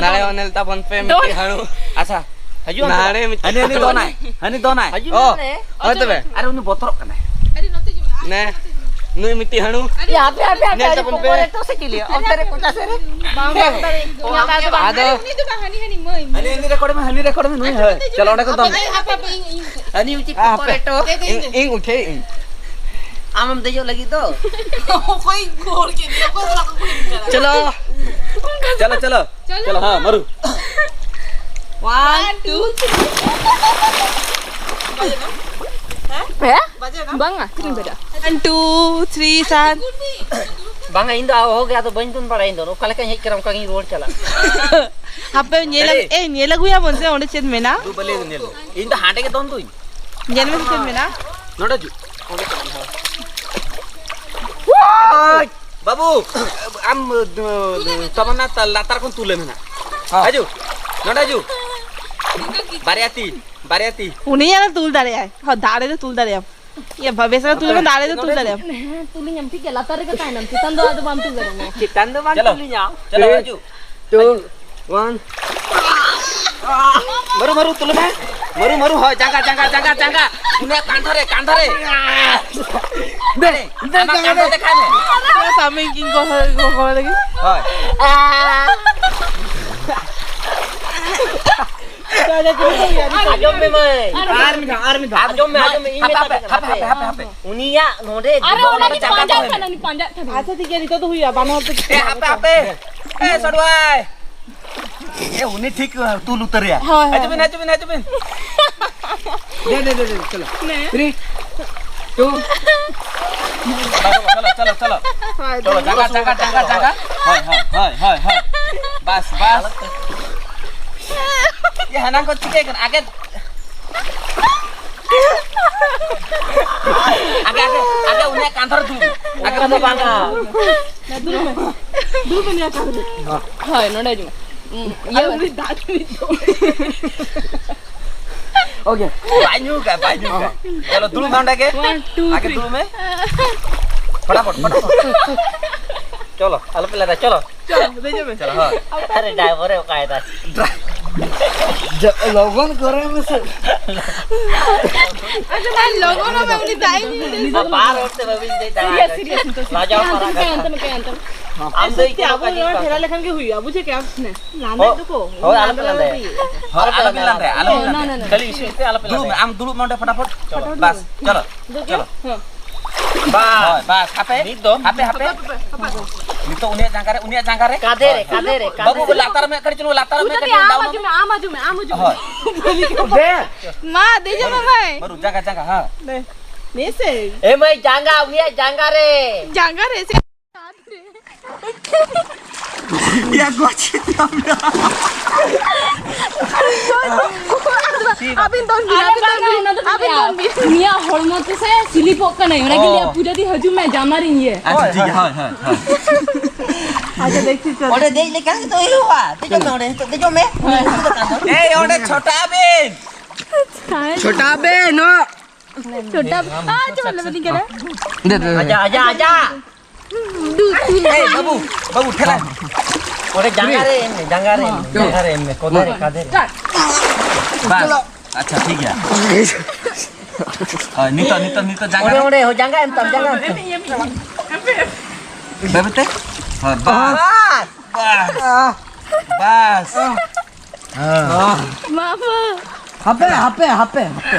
ᱱᱟᱦᱟᱜ ᱧᱮᱞ ᱛᱟᱵᱚᱱ ᱯᱮ, ᱢᱤᱫᱴᱤᱡ ᱦᱟᱹᱬᱩ᱾ ᱟᱪᱪᱷᱟ, ᱦᱤᱡᱩᱜ ᱟᱢ᱾ ᱱᱟᱲᱮ ᱢᱤᱫᱴᱤᱡ ᱦᱟᱹᱱᱤ, ᱦᱟᱹᱱᱤ ᱫᱚᱱᱟᱭ, ᱦᱟᱹᱱᱤ ᱫᱚᱱᱟᱭ᱾ ᱦᱤᱡᱩᱜ ᱚ, ᱢᱮ᱾ ᱦᱳᱭ ᱛᱚᱵᱮ᱾ ᱟᱨᱮ, ᱩᱱᱤ ᱵᱚᱛᱚᱨᱚᱜ ᱠᱟᱱᱟᱭ᱾ ᱱᱮ, ᱱᱩᱭ ᱢᱤᱫᱴᱤᱡ ᱦᱟᱹᱬᱩ᱾ ᱮ, ᱦᱟᱯᱮ, ᱦᱟᱯᱮ, ᱦᱟᱯᱮ, ᱧᱮᱞ ᱟᱹᱰᱤ ᱛᱟᱵᱚᱱ ᱯᱮ᱾ ᱯᱚᱠᱚᱨ ᱮᱛᱚ ᱥᱮ ᱪᱤᱞᱤ? ᱚᱱᱛᱮ ᱨᱮ ᱠᱚᱪᱟ ᱥᱮᱫ ᱨᱮ᱾ ᱵᱟᱝ, ᱵᱟᱝ, ᱵᱟᱝ, ᱟᱫᱚ ᱩᱱᱤ ᱫᱚ ᱵᱟᱝ, ᱦᱟᱹᱱᱤ, ᱦᱟᱹᱱᱤ ᱢᱟᱹᱭ, ᱢᱟᱹᱭ᱾ ᱦᱟᱹᱱᱤ, ᱦᱟᱹᱱᱤ ᱨᱮᱠᱚᱨᱰ ᱢᱮ, ᱦᱟᱹᱱᱤ ᱨᱮᱠᱚᱨᱰ ᱢᱮ, ᱱᱩᱭ ᱦᱚᱸ᱾ ᱪᱚᱞᱚ, ᱚᱸᱰᱮ ᱠᱚ ᱫᱚᱱ᱾ ᱦᱟᱯᱮ, ᱦᱟᱯᱮ, ᱦᱟᱯᱮ, ᱤᱧ, ᱤᱧ᱾ ᱦᱟᱹᱱᱤ ᱢᱤᱫᱴᱤᱡ ᱟ, ᱦᱟᱯᱮ᱾ ᱯᱚᱠᱚᱨ ᱮᱛᱚ᱾ ᱤᱧ, ᱤᱧ ᱩᱴᱷᱟᱹᱭ ᱤᱧ᱾ ᱟᱢᱮᱢ ᱫᱮᱡᱚᱜ ᱞᱟᱹᱜᱤᱫ ᱫᱚ? ᱚᱠᱚᱭ ᱜᱚᱲ ᱠᱮᱫ ᱢᱮᱭᱟ? ᱚᱠᱚᱭ ᱥᱟᱞᱟᱜ ᱠᱚ ᱠᱩᱞᱤ ᱠᱟᱱᱟ? ᱪᱚᱞᱚ᱾ ᱪᱚᱞᱚ, ᱪᱚᱞᱚ᱾ ᱪᱚᱞᱚ᱾ ᱪᱚᱞᱚ, ᱦᱮᱸ, ᱢᱟᱹᱨᱩ᱾ One, two, three. ᱦᱮᱸ? ᱵᱟᱝᱟ, ᱛᱤᱱᱟᱹᱜ ᱵᱮᱲᱟ? One, two, three, ᱥᱟᱛ᱾ ᱵᱟᱝᱟ, ᱤᱧ ᱫᱚ ᱚᱦᱚ ᱜᱮ, ᱟᱫᱚ ᱵᱟᱹᱧ ᱫᱚᱱ ᱵᱟᱲᱟᱭᱟ ᱤᱧ ᱫᱚ᱾ ᱚᱠᱟ ᱞᱮᱠᱟᱧ ᱦᱮᱡ ᱠᱟᱱᱟ, ᱚᱱᱠᱟ ᱜᱤᱧ ᱨᱩᱣᱟᱹᱲ ᱪᱟᱞᱟᱜᱼᱟ᱾ ᱦᱟᱯᱮ, ᱧᱮᱞ ᱟᱹᱜᱩ-, ᱮᱭ, ᱧᱮᱞ ᱟᱹᱜᱩᱭᱟᱵᱚᱱ ᱥᱮ ᱚᱸᱰᱮ ᱪᱮᱫ ᱢᱮᱱᱟᱜᱼᱟ? ᱫᱩ ᱵᱟᱹᱞᱤ ᱧᱮᱞ᱾ ᱤᱧ ᱫᱚ ᱦᱟᱸᱰᱮ ᱜᱮ ᱫᱚᱱ ᱫᱩᱧ᱾ ᱧᱮᱞ ᱢᱮᱥᱮ ᱪᱮᱫ ᱢᱮᱱᱟᱜᱼᱟ? ᱱᱚᱰᱮ ᱦᱤᱡᱩᱜ᱾ ᱚᱸᱰᱮ ᱪᱟᱞᱟᱜ ᱢᱮ, ᱦᱳᱭ᱾ ᱵᱟᱹᱵᱩ, ᱟᱢ, ᱛᱚᱵᱮ ᱱᱟ ᱞᱟᱛᱟᱨ ᱠᱷᱚᱱ ᱛᱩᱞᱮ ᱢᱮ ᱱᱟᱜ᱾ ᱦᱚᱸ᱾ ᱦᱤᱡᱩᱜ᱾ ᱱᱚᱰᱮ ᱦᱤᱡᱩᱜ᱾ ᱵᱟᱨᱭᱟ ᱛᱤ, ᱵᱟᱨᱭᱟ ᱛᱤ᱾ ᱩᱱᱤ ᱟᱨ ᱛᱩᱞ ᱫᱟᱲᱮᱭᱟᱜᱼᱟᱭ᱾ ᱦᱚᱸ, ᱫᱟᱜ ᱨᱮᱫᱚ ᱛᱩᱞ ᱫᱟᱲᱮᱭᱟᱜᱼᱟᱢ᱾ ᱤᱭᱟᱹ, ᱵᱮᱥ ᱨᱮ ᱛᱩᱞ ᱢᱮ, ᱫᱟᱜ ᱨᱮᱫᱚ ᱛᱩᱞ ᱫᱟᱲᱮᱭᱟᱜᱼᱟᱢ᱾ ᱦᱮᱸ, ᱛᱩᱞᱤᱧᱟᱢ, ᱴᱷᱤᱠ ᱜᱮᱭᱟ, ᱞᱟᱛᱟᱨ ᱨᱮᱜᱮ ᱛᱟᱦᱮᱱᱟᱢ, ᱪᱮᱛᱟᱱ ᱫᱚ ᱟᱫᱚ ᱵᱟᱢ ᱛᱩᱞ ᱫᱟᱲᱮᱭᱟᱜᱼᱟ᱾ ᱪᱮᱛᱟᱱ ᱫᱚ ᱵᱟᱝ ᱪᱚᱞᱚ᱾ ᱛᱩᱞᱤᱧᱟ᱾ Two, one. ᱢᱟᱹᱨᱩ, ᱢᱟᱹᱨᱩ, ᱛᱩᱞ ᱢᱮ᱾ ᱢᱟᱹᱨᱩ, ᱢᱟᱹᱨᱩ, ᱦᱳᱭ, ᱡᱟᱸᱜᱟ, ᱡᱟᱸᱜᱟ, ᱡᱟᱸᱜᱟ, ᱡᱟᱸᱜᱟ᱾ ᱩᱱᱤᱭᱟᱜ ᱠᱟᱱᱫᱷᱟ ᱨᱮ, ᱠᱟᱱᱫᱷᱟ ᱨᱮ᱾ ᱫᱮ, ᱫᱮ, ᱟᱢᱟᱜ ᱫᱮ, ᱠᱟᱱᱫᱷᱟ ᱫᱮ᱾ ᱫᱮᱠᱷᱟᱭ ᱢᱮ᱾ ᱥᱟᱢᱤ ᱠᱤᱝ ᱠᱚ ᱦᱚᱭ ᱠᱚ ᱠᱚ ᱞᱟᱹᱜᱤᱫ᱾ ᱦᱳᱭ᱾ ᱟᱸᱡᱚᱢ ᱢᱮ ᱢᱟᱹᱭ᱾ ᱟᱨ ᱢᱤᱫ ᱫᱷᱟᱣ, ᱟᱨ ᱢᱤᱫ ᱫᱷᱟᱣ᱾ ᱟᱸᱡᱚᱢ ᱢᱮ, ᱟᱸᱡᱚᱢ ᱢᱮ, ᱤᱧ ᱦᱟᱯᱮ, ᱢᱮᱛᱟᱢ ᱦᱟᱯᱮ, ᱠᱟᱱᱟ, ᱦᱟᱯᱮ, ᱦᱟᱯᱮ᱾ ᱦᱟᱯᱮ, ᱦᱟᱯᱮ᱾ ᱩᱱᱤᱭᱟᱜ ᱱᱚᱰᱮ ᱟᱨ ᱚᱱᱟ ᱜᱮ ᱡᱟᱸᱜᱟ ᱯᱟᱸᱡᱟᱜ ᱛᱟᱦᱮᱱ᱾ ᱠᱟᱱᱟ, ᱩᱱᱤ ᱯᱟᱸᱡᱟᱜ ᱠᱟᱱᱟ᱾ ᱟᱪᱪᱷᱟ, ᱴᱷᱤᱠ ᱜᱮᱭᱟ, ᱱᱤᱛᱚᱜ ᱫᱚ ᱦᱩᱭᱩᱜᱼᱟ, ᱵᱟᱱᱟ ᱦᱚᱲ ᱛᱮ᱾ ᱮ, ᱦᱟᱯᱮ, ᱦᱟᱯᱮ᱾ ᱮ, ᱥᱟᱹᱲᱩᱣᱟᱭ᱾ ᱮ, ᱩᱱᱤ ᱴᱷᱤᱠ ᱛᱩᱞ ᱩᱛᱟᱹᱨᱮᱭᱟ᱾ ᱦᱳᱭ, ᱦᱳᱭ᱾ ᱦᱤᱡᱩᱜ ᱵᱤᱱ, ᱦᱤᱡᱩᱜ ᱵᱤᱱ, ᱦᱤᱡᱩᱜ ᱵᱤᱱ᱾ ᱫᱮ, ᱫᱮ, ᱫᱮ, ᱫᱮ, ᱪᱚᱞᱚ᱾ ᱦᱮᱸ᱾ Three, two. ᱪᱚᱞᱚ, ᱪᱚᱞᱚ, ᱪᱚᱞᱚ, ᱪᱚᱞᱚ᱾ ᱦᱳᱭ, ᱪᱚᱞᱚ, ᱫᱩᱲᱩᱵ᱾ ᱡᱟᱸᱜᱟ, ᱡᱟᱸᱜᱟ, ᱡᱟᱸᱜᱟ, ᱡᱟᱸᱜᱟ᱾ ᱦᱳᱭ, ᱦᱳᱭ, ᱦᱳᱭ, ᱦᱳᱭ, ᱦᱳᱭ᱾ ᱵᱟᱥ, ᱵᱟᱥ᱾ ᱤᱭᱟᱹ, ᱦᱟᱱᱟ ᱠᱚ ᱪᱤᱠᱟᱹᱭ ᱠᱟᱱᱟ? ᱟᱜᱮ, ᱟᱜᱮ, ᱟᱜᱮ, ᱟᱜᱮ ᱩᱱᱤᱭᱟᱜ ᱠᱟᱱᱫᱷᱟ ᱨᱮ ᱫᱩᱲᱩᱵ᱾ ᱟᱜᱮ ᱚᱱᱠᱟ ᱫᱚ ᱩᱱᱤᱭᱟᱜ ᱵᱟᱝᱟ᱾ ᱠᱟᱱᱫᱷᱟ ᱨᱮ ᱫᱩᱲᱩᱵ᱾ ᱫᱩᱲᱩᱵ ᱢᱮ᱾ ᱫᱩᱲᱩᱵ ᱢᱮ ᱩᱱᱤᱭᱟᱜ ᱠᱟᱱᱫᱷᱟ ᱨᱮ᱾ ᱦᱳᱭ, ᱱᱚᱰᱮ ᱦᱤᱡᱩᱜ ᱢᱮ᱾ ᱩᱸ, ᱤᱭᱟᱹ ᱟᱨ ᱩᱱᱤ ᱫᱟᱜ ᱧᱩᱭ ᱫᱚ᱾ OK᱾ ᱵᱟᱭ ᱧᱩ ᱠᱟᱜ, ᱵᱟᱭ ᱧᱩ ᱠᱟᱜ᱾ ᱪᱚᱞᱚ, ᱫᱩᱲᱩᱵ ᱢᱮ ᱚᱸᱰᱮ ᱜᱮ᱾ One, two, ᱟᱜᱮ three᱾ ᱫᱩᱲᱩᱵ ᱢᱮ᱾ ᱯᱷᱚᱴᱟᱯᱷᱚᱴ, ᱯᱷᱚᱴᱟᱯᱷᱚᱴ᱾ ᱪᱚᱞᱚ, ᱟᱞᱚᱯᱮ ᱞᱟᱸᱫᱟᱭᱟ, ᱪᱚᱞᱚ᱾ ᱪᱚᱞᱚ, ᱫᱮᱡᱚᱜ ᱢᱮ᱾ ᱪᱚᱞᱚ, ᱦᱳᱭ᱾ ᱟᱨᱮ driver ᱮ ᱚᱠᱟᱭᱮᱫᱟᱭ? ᱞᱚᱜᱚᱱ ᱠᱚᱨᱮ ᱢᱮᱥᱮ᱾ ᱟᱨ ᱞᱚᱜᱚᱱ ᱦᱚᱸ ᱵᱟᱝ, ᱩᱱᱤ ᱫᱟᱜ ᱮ ᱧᱩᱭ ᱫᱟ᱾ ᱟᱨ ᱵᱟᱨ ᱦᱚᱲ ᱛᱮ ᱵᱟᱹᱵᱤᱱ ᱫᱮᱡ ᱫᱟᱲᱮᱭᱟᱜᱼᱟ᱾ Serious, serious, ᱱᱤᱛᱚᱜ ᱞᱟᱡᱟᱣ ᱯᱟᱲᱟᱜ ᱦᱟᱱᱛᱮ, ᱠᱟᱱᱟ᱾ ᱦᱟᱱᱛᱮ, ᱦᱟᱱᱛᱮ, ᱦᱟᱱᱛᱮ᱾ ᱟᱢ ᱫᱚ ᱤᱧ ᱥᱚᱛᱭ, ᱟᱵᱚ ᱱᱚᱣᱟ ᱴᱷᱮᱞᱟ ᱞᱮᱠᱷᱟᱱ ᱜᱮ ᱦᱩᱭᱩᱜᱼᱟ, ᱵᱩᱡᱷᱟᱹᱣ ᱠᱮᱜᱼᱟᱢ ᱥᱮ? ᱞᱟᱸᱫᱟᱭ ᱦᱳᱭ, ᱫᱚᱠᱚ, ᱦᱳᱭ, ᱟᱞᱚᱯᱮ ᱞᱟᱸᱫᱟᱭᱟ᱾ ᱞᱟᱸᱫᱟᱭᱟ᱾ ᱦᱳᱭ, ᱟᱞᱚᱯᱮ ᱞᱟᱸᱫᱟᱭᱟ᱾ ᱟᱞᱚᱯᱮ ᱞᱟᱸᱫᱟᱭᱟ᱾ ᱠᱷᱟᱹᱞᱤ ᱤᱥᱤᱱ ᱯᱮ, ᱟᱞᱚᱯᱮ ᱞᱟᱸᱫᱟᱭᱟ᱾ ᱫᱩᱲᱩᱵ ᱢᱮ, ᱟᱢ ᱫᱩᱲᱩᱵ ᱢᱮ ᱚᱸᱰᱮ ᱯᱷᱚᱴᱟᱯᱷᱚᱴ᱾ ᱪᱚᱞᱚ, ᱵᱟᱥ, ᱪᱚᱞᱚ, ᱪᱚᱞᱚ᱾ ᱦᱮᱸ᱾ ᱵᱟᱥ᱾ ᱦᱳᱭ, ᱵᱟᱥ, ᱦᱟᱯᱮ, ᱢᱤᱫ ᱫᱚᱢ᱾ ᱦᱟᱯᱮ, ᱦᱟᱯᱮ᱾ ᱱᱤᱛᱚᱜ ᱩᱱᱤᱭᱟᱜ ᱡᱟᱸᱜᱟ ᱨᱮ, ᱩᱱᱤᱭᱟᱜ ᱡᱟᱸᱜᱟ ᱨᱮ᱾ ᱠᱟᱸᱫᱷᱮ ᱨᱮ, ᱦᱳᱭ, ᱦᱳᱭ᱾ ᱠᱟᱸᱫᱷᱮ ᱨᱮ, ᱵᱟᱹᱵᱩ, ᱠᱟᱸᱫᱷᱮ ᱨᱮ᱾ ᱞᱟᱛᱟᱨ ᱢᱮ, ᱠᱟᱹᱴᱤᱡ ᱪᱩᱞᱩᱝ ᱞᱟᱛᱟᱨ ᱢᱮ, ᱩᱱᱤ ᱠᱟᱹᱴᱤᱡ ᱫᱚ ᱪᱩᱞᱩᱝ ᱟᱢ down ᱢᱮ᱾ ᱟᱸᱡᱚᱢ ᱢᱮ, ᱟᱢ ᱟᱸᱡᱚᱢ ᱢᱮ, ᱟᱢ ᱟᱸᱡᱚᱢ ᱢᱮ᱾ ᱦᱳᱭ᱾ ᱢᱟ, ᱫᱮᱡᱚᱜ ᱢᱮ ᱵᱷᱟᱭ᱾ ᱵᱟᱹᱨᱩ, ᱡᱟᱸᱜᱟ, ᱡᱟᱸᱜᱟ, ᱦᱮᱸ᱾ ᱫᱮ᱾ ᱫᱮ ᱥᱮ᱾ ᱮ ᱢᱟᱹᱭ, ᱡᱟᱸᱜᱟ, ᱩᱱᱤᱭᱟᱜ ᱡᱟᱸᱜᱟ ᱨᱮ᱾ ᱡᱟᱸᱜᱟ ᱨᱮ ᱥᱮ? ᱭᱟ, ᱜᱚᱡ ᱠᱮᱫᱟᱢ ᱭᱟ᱾ ᱟᱹᱵᱤᱱ ᱫᱚᱱ ᱵᱤᱱ, ᱟᱨᱮ ᱟᱹᱵᱤᱱ ᱫᱚᱱ ᱵᱟᱝᱟ, ᱵᱤᱱ, ᱚᱱᱟ ᱫᱚ ᱟᱹᱵᱤᱱ ᱵᱟᱝᱟ᱾ ᱫᱚᱱ ᱵᱤᱱ᱾ ᱩᱱᱤᱭᱟᱜ ᱦᱚᱲᱢᱚ ᱛᱮᱥᱮ ᱥᱤᱞᱤᱯᱚᱜ ᱠᱟᱱᱟᱭ, ᱚᱱᱟᱜᱤᱧ ᱞᱟᱹᱭᱟ, ᱚ᱾ ᱯᱩᱡᱟᱹ ᱫᱤ, ᱦᱤᱡᱩᱜ ᱢᱮ, ᱡᱟᱢᱟᱨᱤᱧ ᱤᱭᱟᱹ᱾ ᱟᱪᱪᱷᱟ, ᱴᱷᱤᱠ ᱜᱮᱭᱟ, ᱦᱳᱭ, ᱦᱳᱭ, ᱦᱳᱭ᱾ ᱟᱪᱪᱷᱟ, ᱫᱮᱠᱷᱤ ᱪᱚ᱾ ᱚᱸᱰᱮ ᱫᱮᱡ ᱞᱮᱠᱷᱟᱱ ᱜᱮᱛᱚ ᱦᱩᱭᱩᱜᱼᱟ᱾ ᱫᱮᱡᱚᱜ ᱢᱮ ᱚᱸᱰᱮ, ᱱᱤᱛᱚᱜ ᱫᱮᱡᱚᱜ ᱢᱮ᱾ ᱦᱳᱭ᱾ ᱮᱭ, ᱚᱸᱰᱮ ᱪᱷᱚᱴᱟ ᱵᱤᱱ᱾ ᱪᱷᱚᱴᱟ ᱵᱤᱱ, ᱱᱚ᱾ ᱪᱷᱚᱴᱟ, ᱟ, ᱪᱷᱚᱴᱟ ᱵᱤᱱ ᱠᱟᱱᱟ᱾ ᱫᱮ, ᱫᱮ, ᱫᱮ᱾ ᱟᱡᱟ, ᱟᱡᱟ, ᱟᱡᱟ᱾ ᱫᱩ, ᱛᱤᱱ, ᱮᱭ, ᱵᱟᱹᱵᱩ, ᱵᱟᱹᱵᱩ, ᱴᱷᱮᱞᱟ᱾ ᱚᱸᱰᱮ ᱡᱟᱸᱜᱟ ᱨᱮ ᱮᱢ ᱢᱮ, ᱡᱟᱸᱜᱟ ᱨᱮ ᱮᱢ ᱢᱮ, ᱦᱮᱸ᱾ ᱡᱟᱸᱜᱟ ᱨᱮ ᱮᱢ ᱢᱮ, ᱠᱚᱫᱮ ᱨᱮ, ᱠᱟᱫᱮ ᱨᱮ᱾ ᱵᱟᱥ, ᱟᱪᱪᱷᱟ, ᱴᱷᱤᱠ ᱜᱮᱭᱟ᱾ ᱦᱳᱭ, ᱱᱤᱛᱚᱜ, ᱱᱤᱛᱚᱜ, ᱱᱤᱛᱚᱜ ᱡᱟᱸᱜᱟ ᱚᱸᱰᱮ, ᱨᱮ᱾ ᱚᱸᱰᱮ, ᱦᱳᱭ, ᱡᱟᱸᱜᱟ ᱮᱢ ᱛᱟᱢ, ᱡᱟᱸᱜᱟ ᱮᱢ ᱛᱟᱢ᱾ ᱵᱟᱭ ᱵᱮᱛᱮ? ᱦᱳᱭ, ᱵᱟᱥ᱾ ᱵᱟᱥ᱾ ᱵᱟᱥ᱾ ᱵᱟᱥ᱾ ᱦᱮᱸ᱾ ᱢᱟᱢᱟ᱾ ᱦᱟᱯᱮ, ᱦᱟᱯᱮ, ᱦᱟᱯᱮ, ᱦᱟᱯᱮ᱾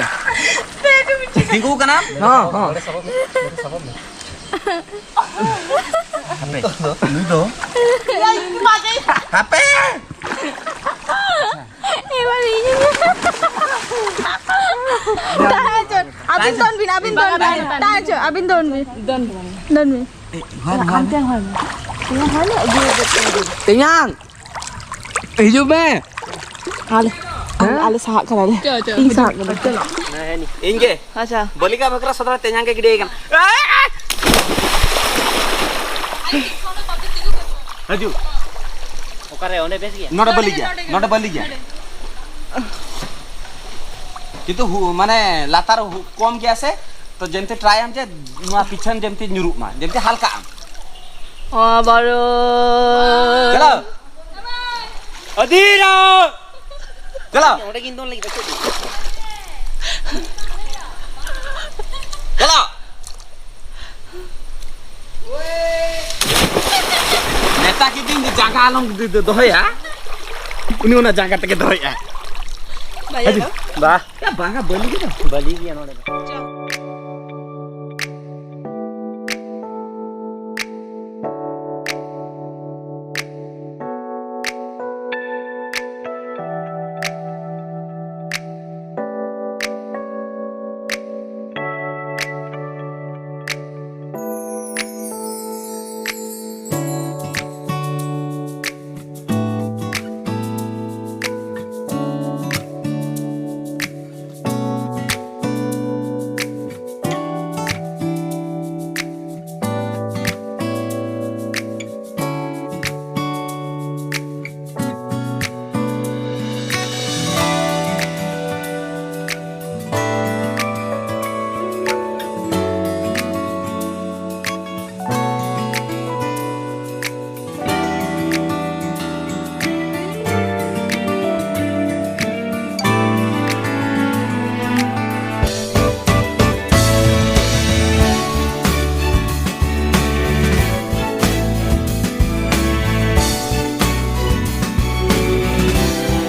ᱛᱤᱸᱜᱩ ᱠᱟᱱᱟᱢ? ᱦᱚᱸ, ᱦᱚᱸ᱾ ᱦᱟᱯᱮ᱾ ᱱᱩᱭ ᱫᱚ? ᱦᱟᱯᱮ᱾ ᱮᱵᱟᱨ ᱤᱧ᱾ ᱛᱟᱦᱮᱸ ᱦᱚᱪᱚ᱾ ᱟᱹᱵᱤᱱ ᱫᱚᱱ ᱵᱤᱱ, ᱟᱹᱵᱤᱱ ᱫᱚᱱ ᱵᱤᱱ᱾ ᱛᱟᱦᱮᱸ ᱦᱚᱪᱚ, ᱟᱹᱵᱤᱱ ᱫᱚᱱ ᱵᱤᱱ᱾ ᱫᱚᱱ ᱵᱤᱱ᱾ ᱫᱚᱱ ᱵᱤᱱ᱾ ᱮ, ᱦᱚᱭ, ᱦᱚᱭ᱾ ᱦᱟᱱᱛᱮ ᱦᱚᱭ ᱢᱮ᱾ ᱛᱮᱧᱟᱝ, ᱦᱤᱡᱩᱜ ᱢᱮ᱾ ᱟᱞᱮ, ᱟᱞᱮ, ᱦᱮᱸ? ᱟᱞᱮ ᱥᱟᱦᱟᱜ ᱠᱟᱱᱟᱞᱮ᱾ ᱪᱚ, ᱪᱚ, ᱤᱧ ᱦᱤᱡᱩᱜ ᱥᱟᱦᱟᱜ ᱠᱟᱱᱟ᱾ ᱪᱚᱞᱚ᱾ ᱤᱧ ᱜᱮ? ᱟᱪᱪᱷᱟ᱾ ᱵᱟᱹᱞᱤᱠᱟ ᱵᱷᱟᱠᱨᱟ ᱥᱚᱫᱨᱟ ᱛᱮᱧᱟᱝ ᱜᱮ ᱜᱤᱰᱤᱭ ᱠᱟᱱᱟ᱾ ᱦᱤᱡᱩᱜ᱾ ᱚᱠᱟᱨᱮ? ᱚᱸᱰᱮ ᱵᱮᱥ ᱜᱮᱭᱟ? ᱱᱚᱰᱮ ᱵᱟᱹᱞᱤ ᱜᱮᱭᱟ, ᱱᱚᱰᱮ ᱵᱟᱹᱞᱤ ᱜᱮᱭᱟ᱾ ᱠᱤᱱᱛᱩ ᱦᱩ-, ᱢᱟᱱᱮ ᱞᱟᱛᱟᱨ ᱦᱩ-, ᱠᱚᱢ ᱜᱮᱭᱟ ᱥᱮ, ᱛᱚ ᱡᱮᱢᱛᱤ ᱴᱨᱟᱭᱟᱢ ᱡᱮ ᱱᱚᱣᱟ ᱯᱤᱪᱷᱚᱱ ᱡᱮᱢᱛᱤ ᱧᱩᱨᱩᱜ ᱢᱟ, ᱡᱮᱢᱛᱤ ᱦᱟᱞᱠᱟᱜ ᱟᱢ᱾ ᱦᱚᱸ, ᱵᱟᱨᱚ᱾ ᱪᱟᱞᱟᱣ᱾ ᱚᱫᱷᱤᱨᱟ᱾ ᱪᱟᱞᱟᱣ᱾ ᱚᱸᱰᱮ ᱜᱤᱧ ᱫᱚᱱ ᱞᱟᱹᱜᱤᱫ, ᱪᱮᱫ? ᱪᱟᱞᱟᱣ᱾ ᱢᱮᱛᱟ ᱠᱤᱫᱤᱧ ᱡᱮ ᱡᱟᱸᱜᱟ ᱟᱞᱚᱢ ᱫᱚ-, ᱫᱚ-, ᱫᱚᱦᱚᱭᱟ᱾ ᱩᱱᱤ ᱚᱱᱟ ᱡᱟᱸᱜᱟ ᱛᱮᱜᱮ ᱫᱚᱦᱚᱭᱟ᱾ ᱵᱟᱡᱟᱣ ᱫᱚ? ᱵᱟ᱾ ᱭᱟ, ᱵᱟᱝᱟ, ᱵᱟᱹᱞᱤ ᱜᱮ ᱫᱚ᱾ ᱵᱟᱹᱞᱤ ᱜᱮᱭᱟ ᱱᱚᱰᱮ ᱫᱚ᱾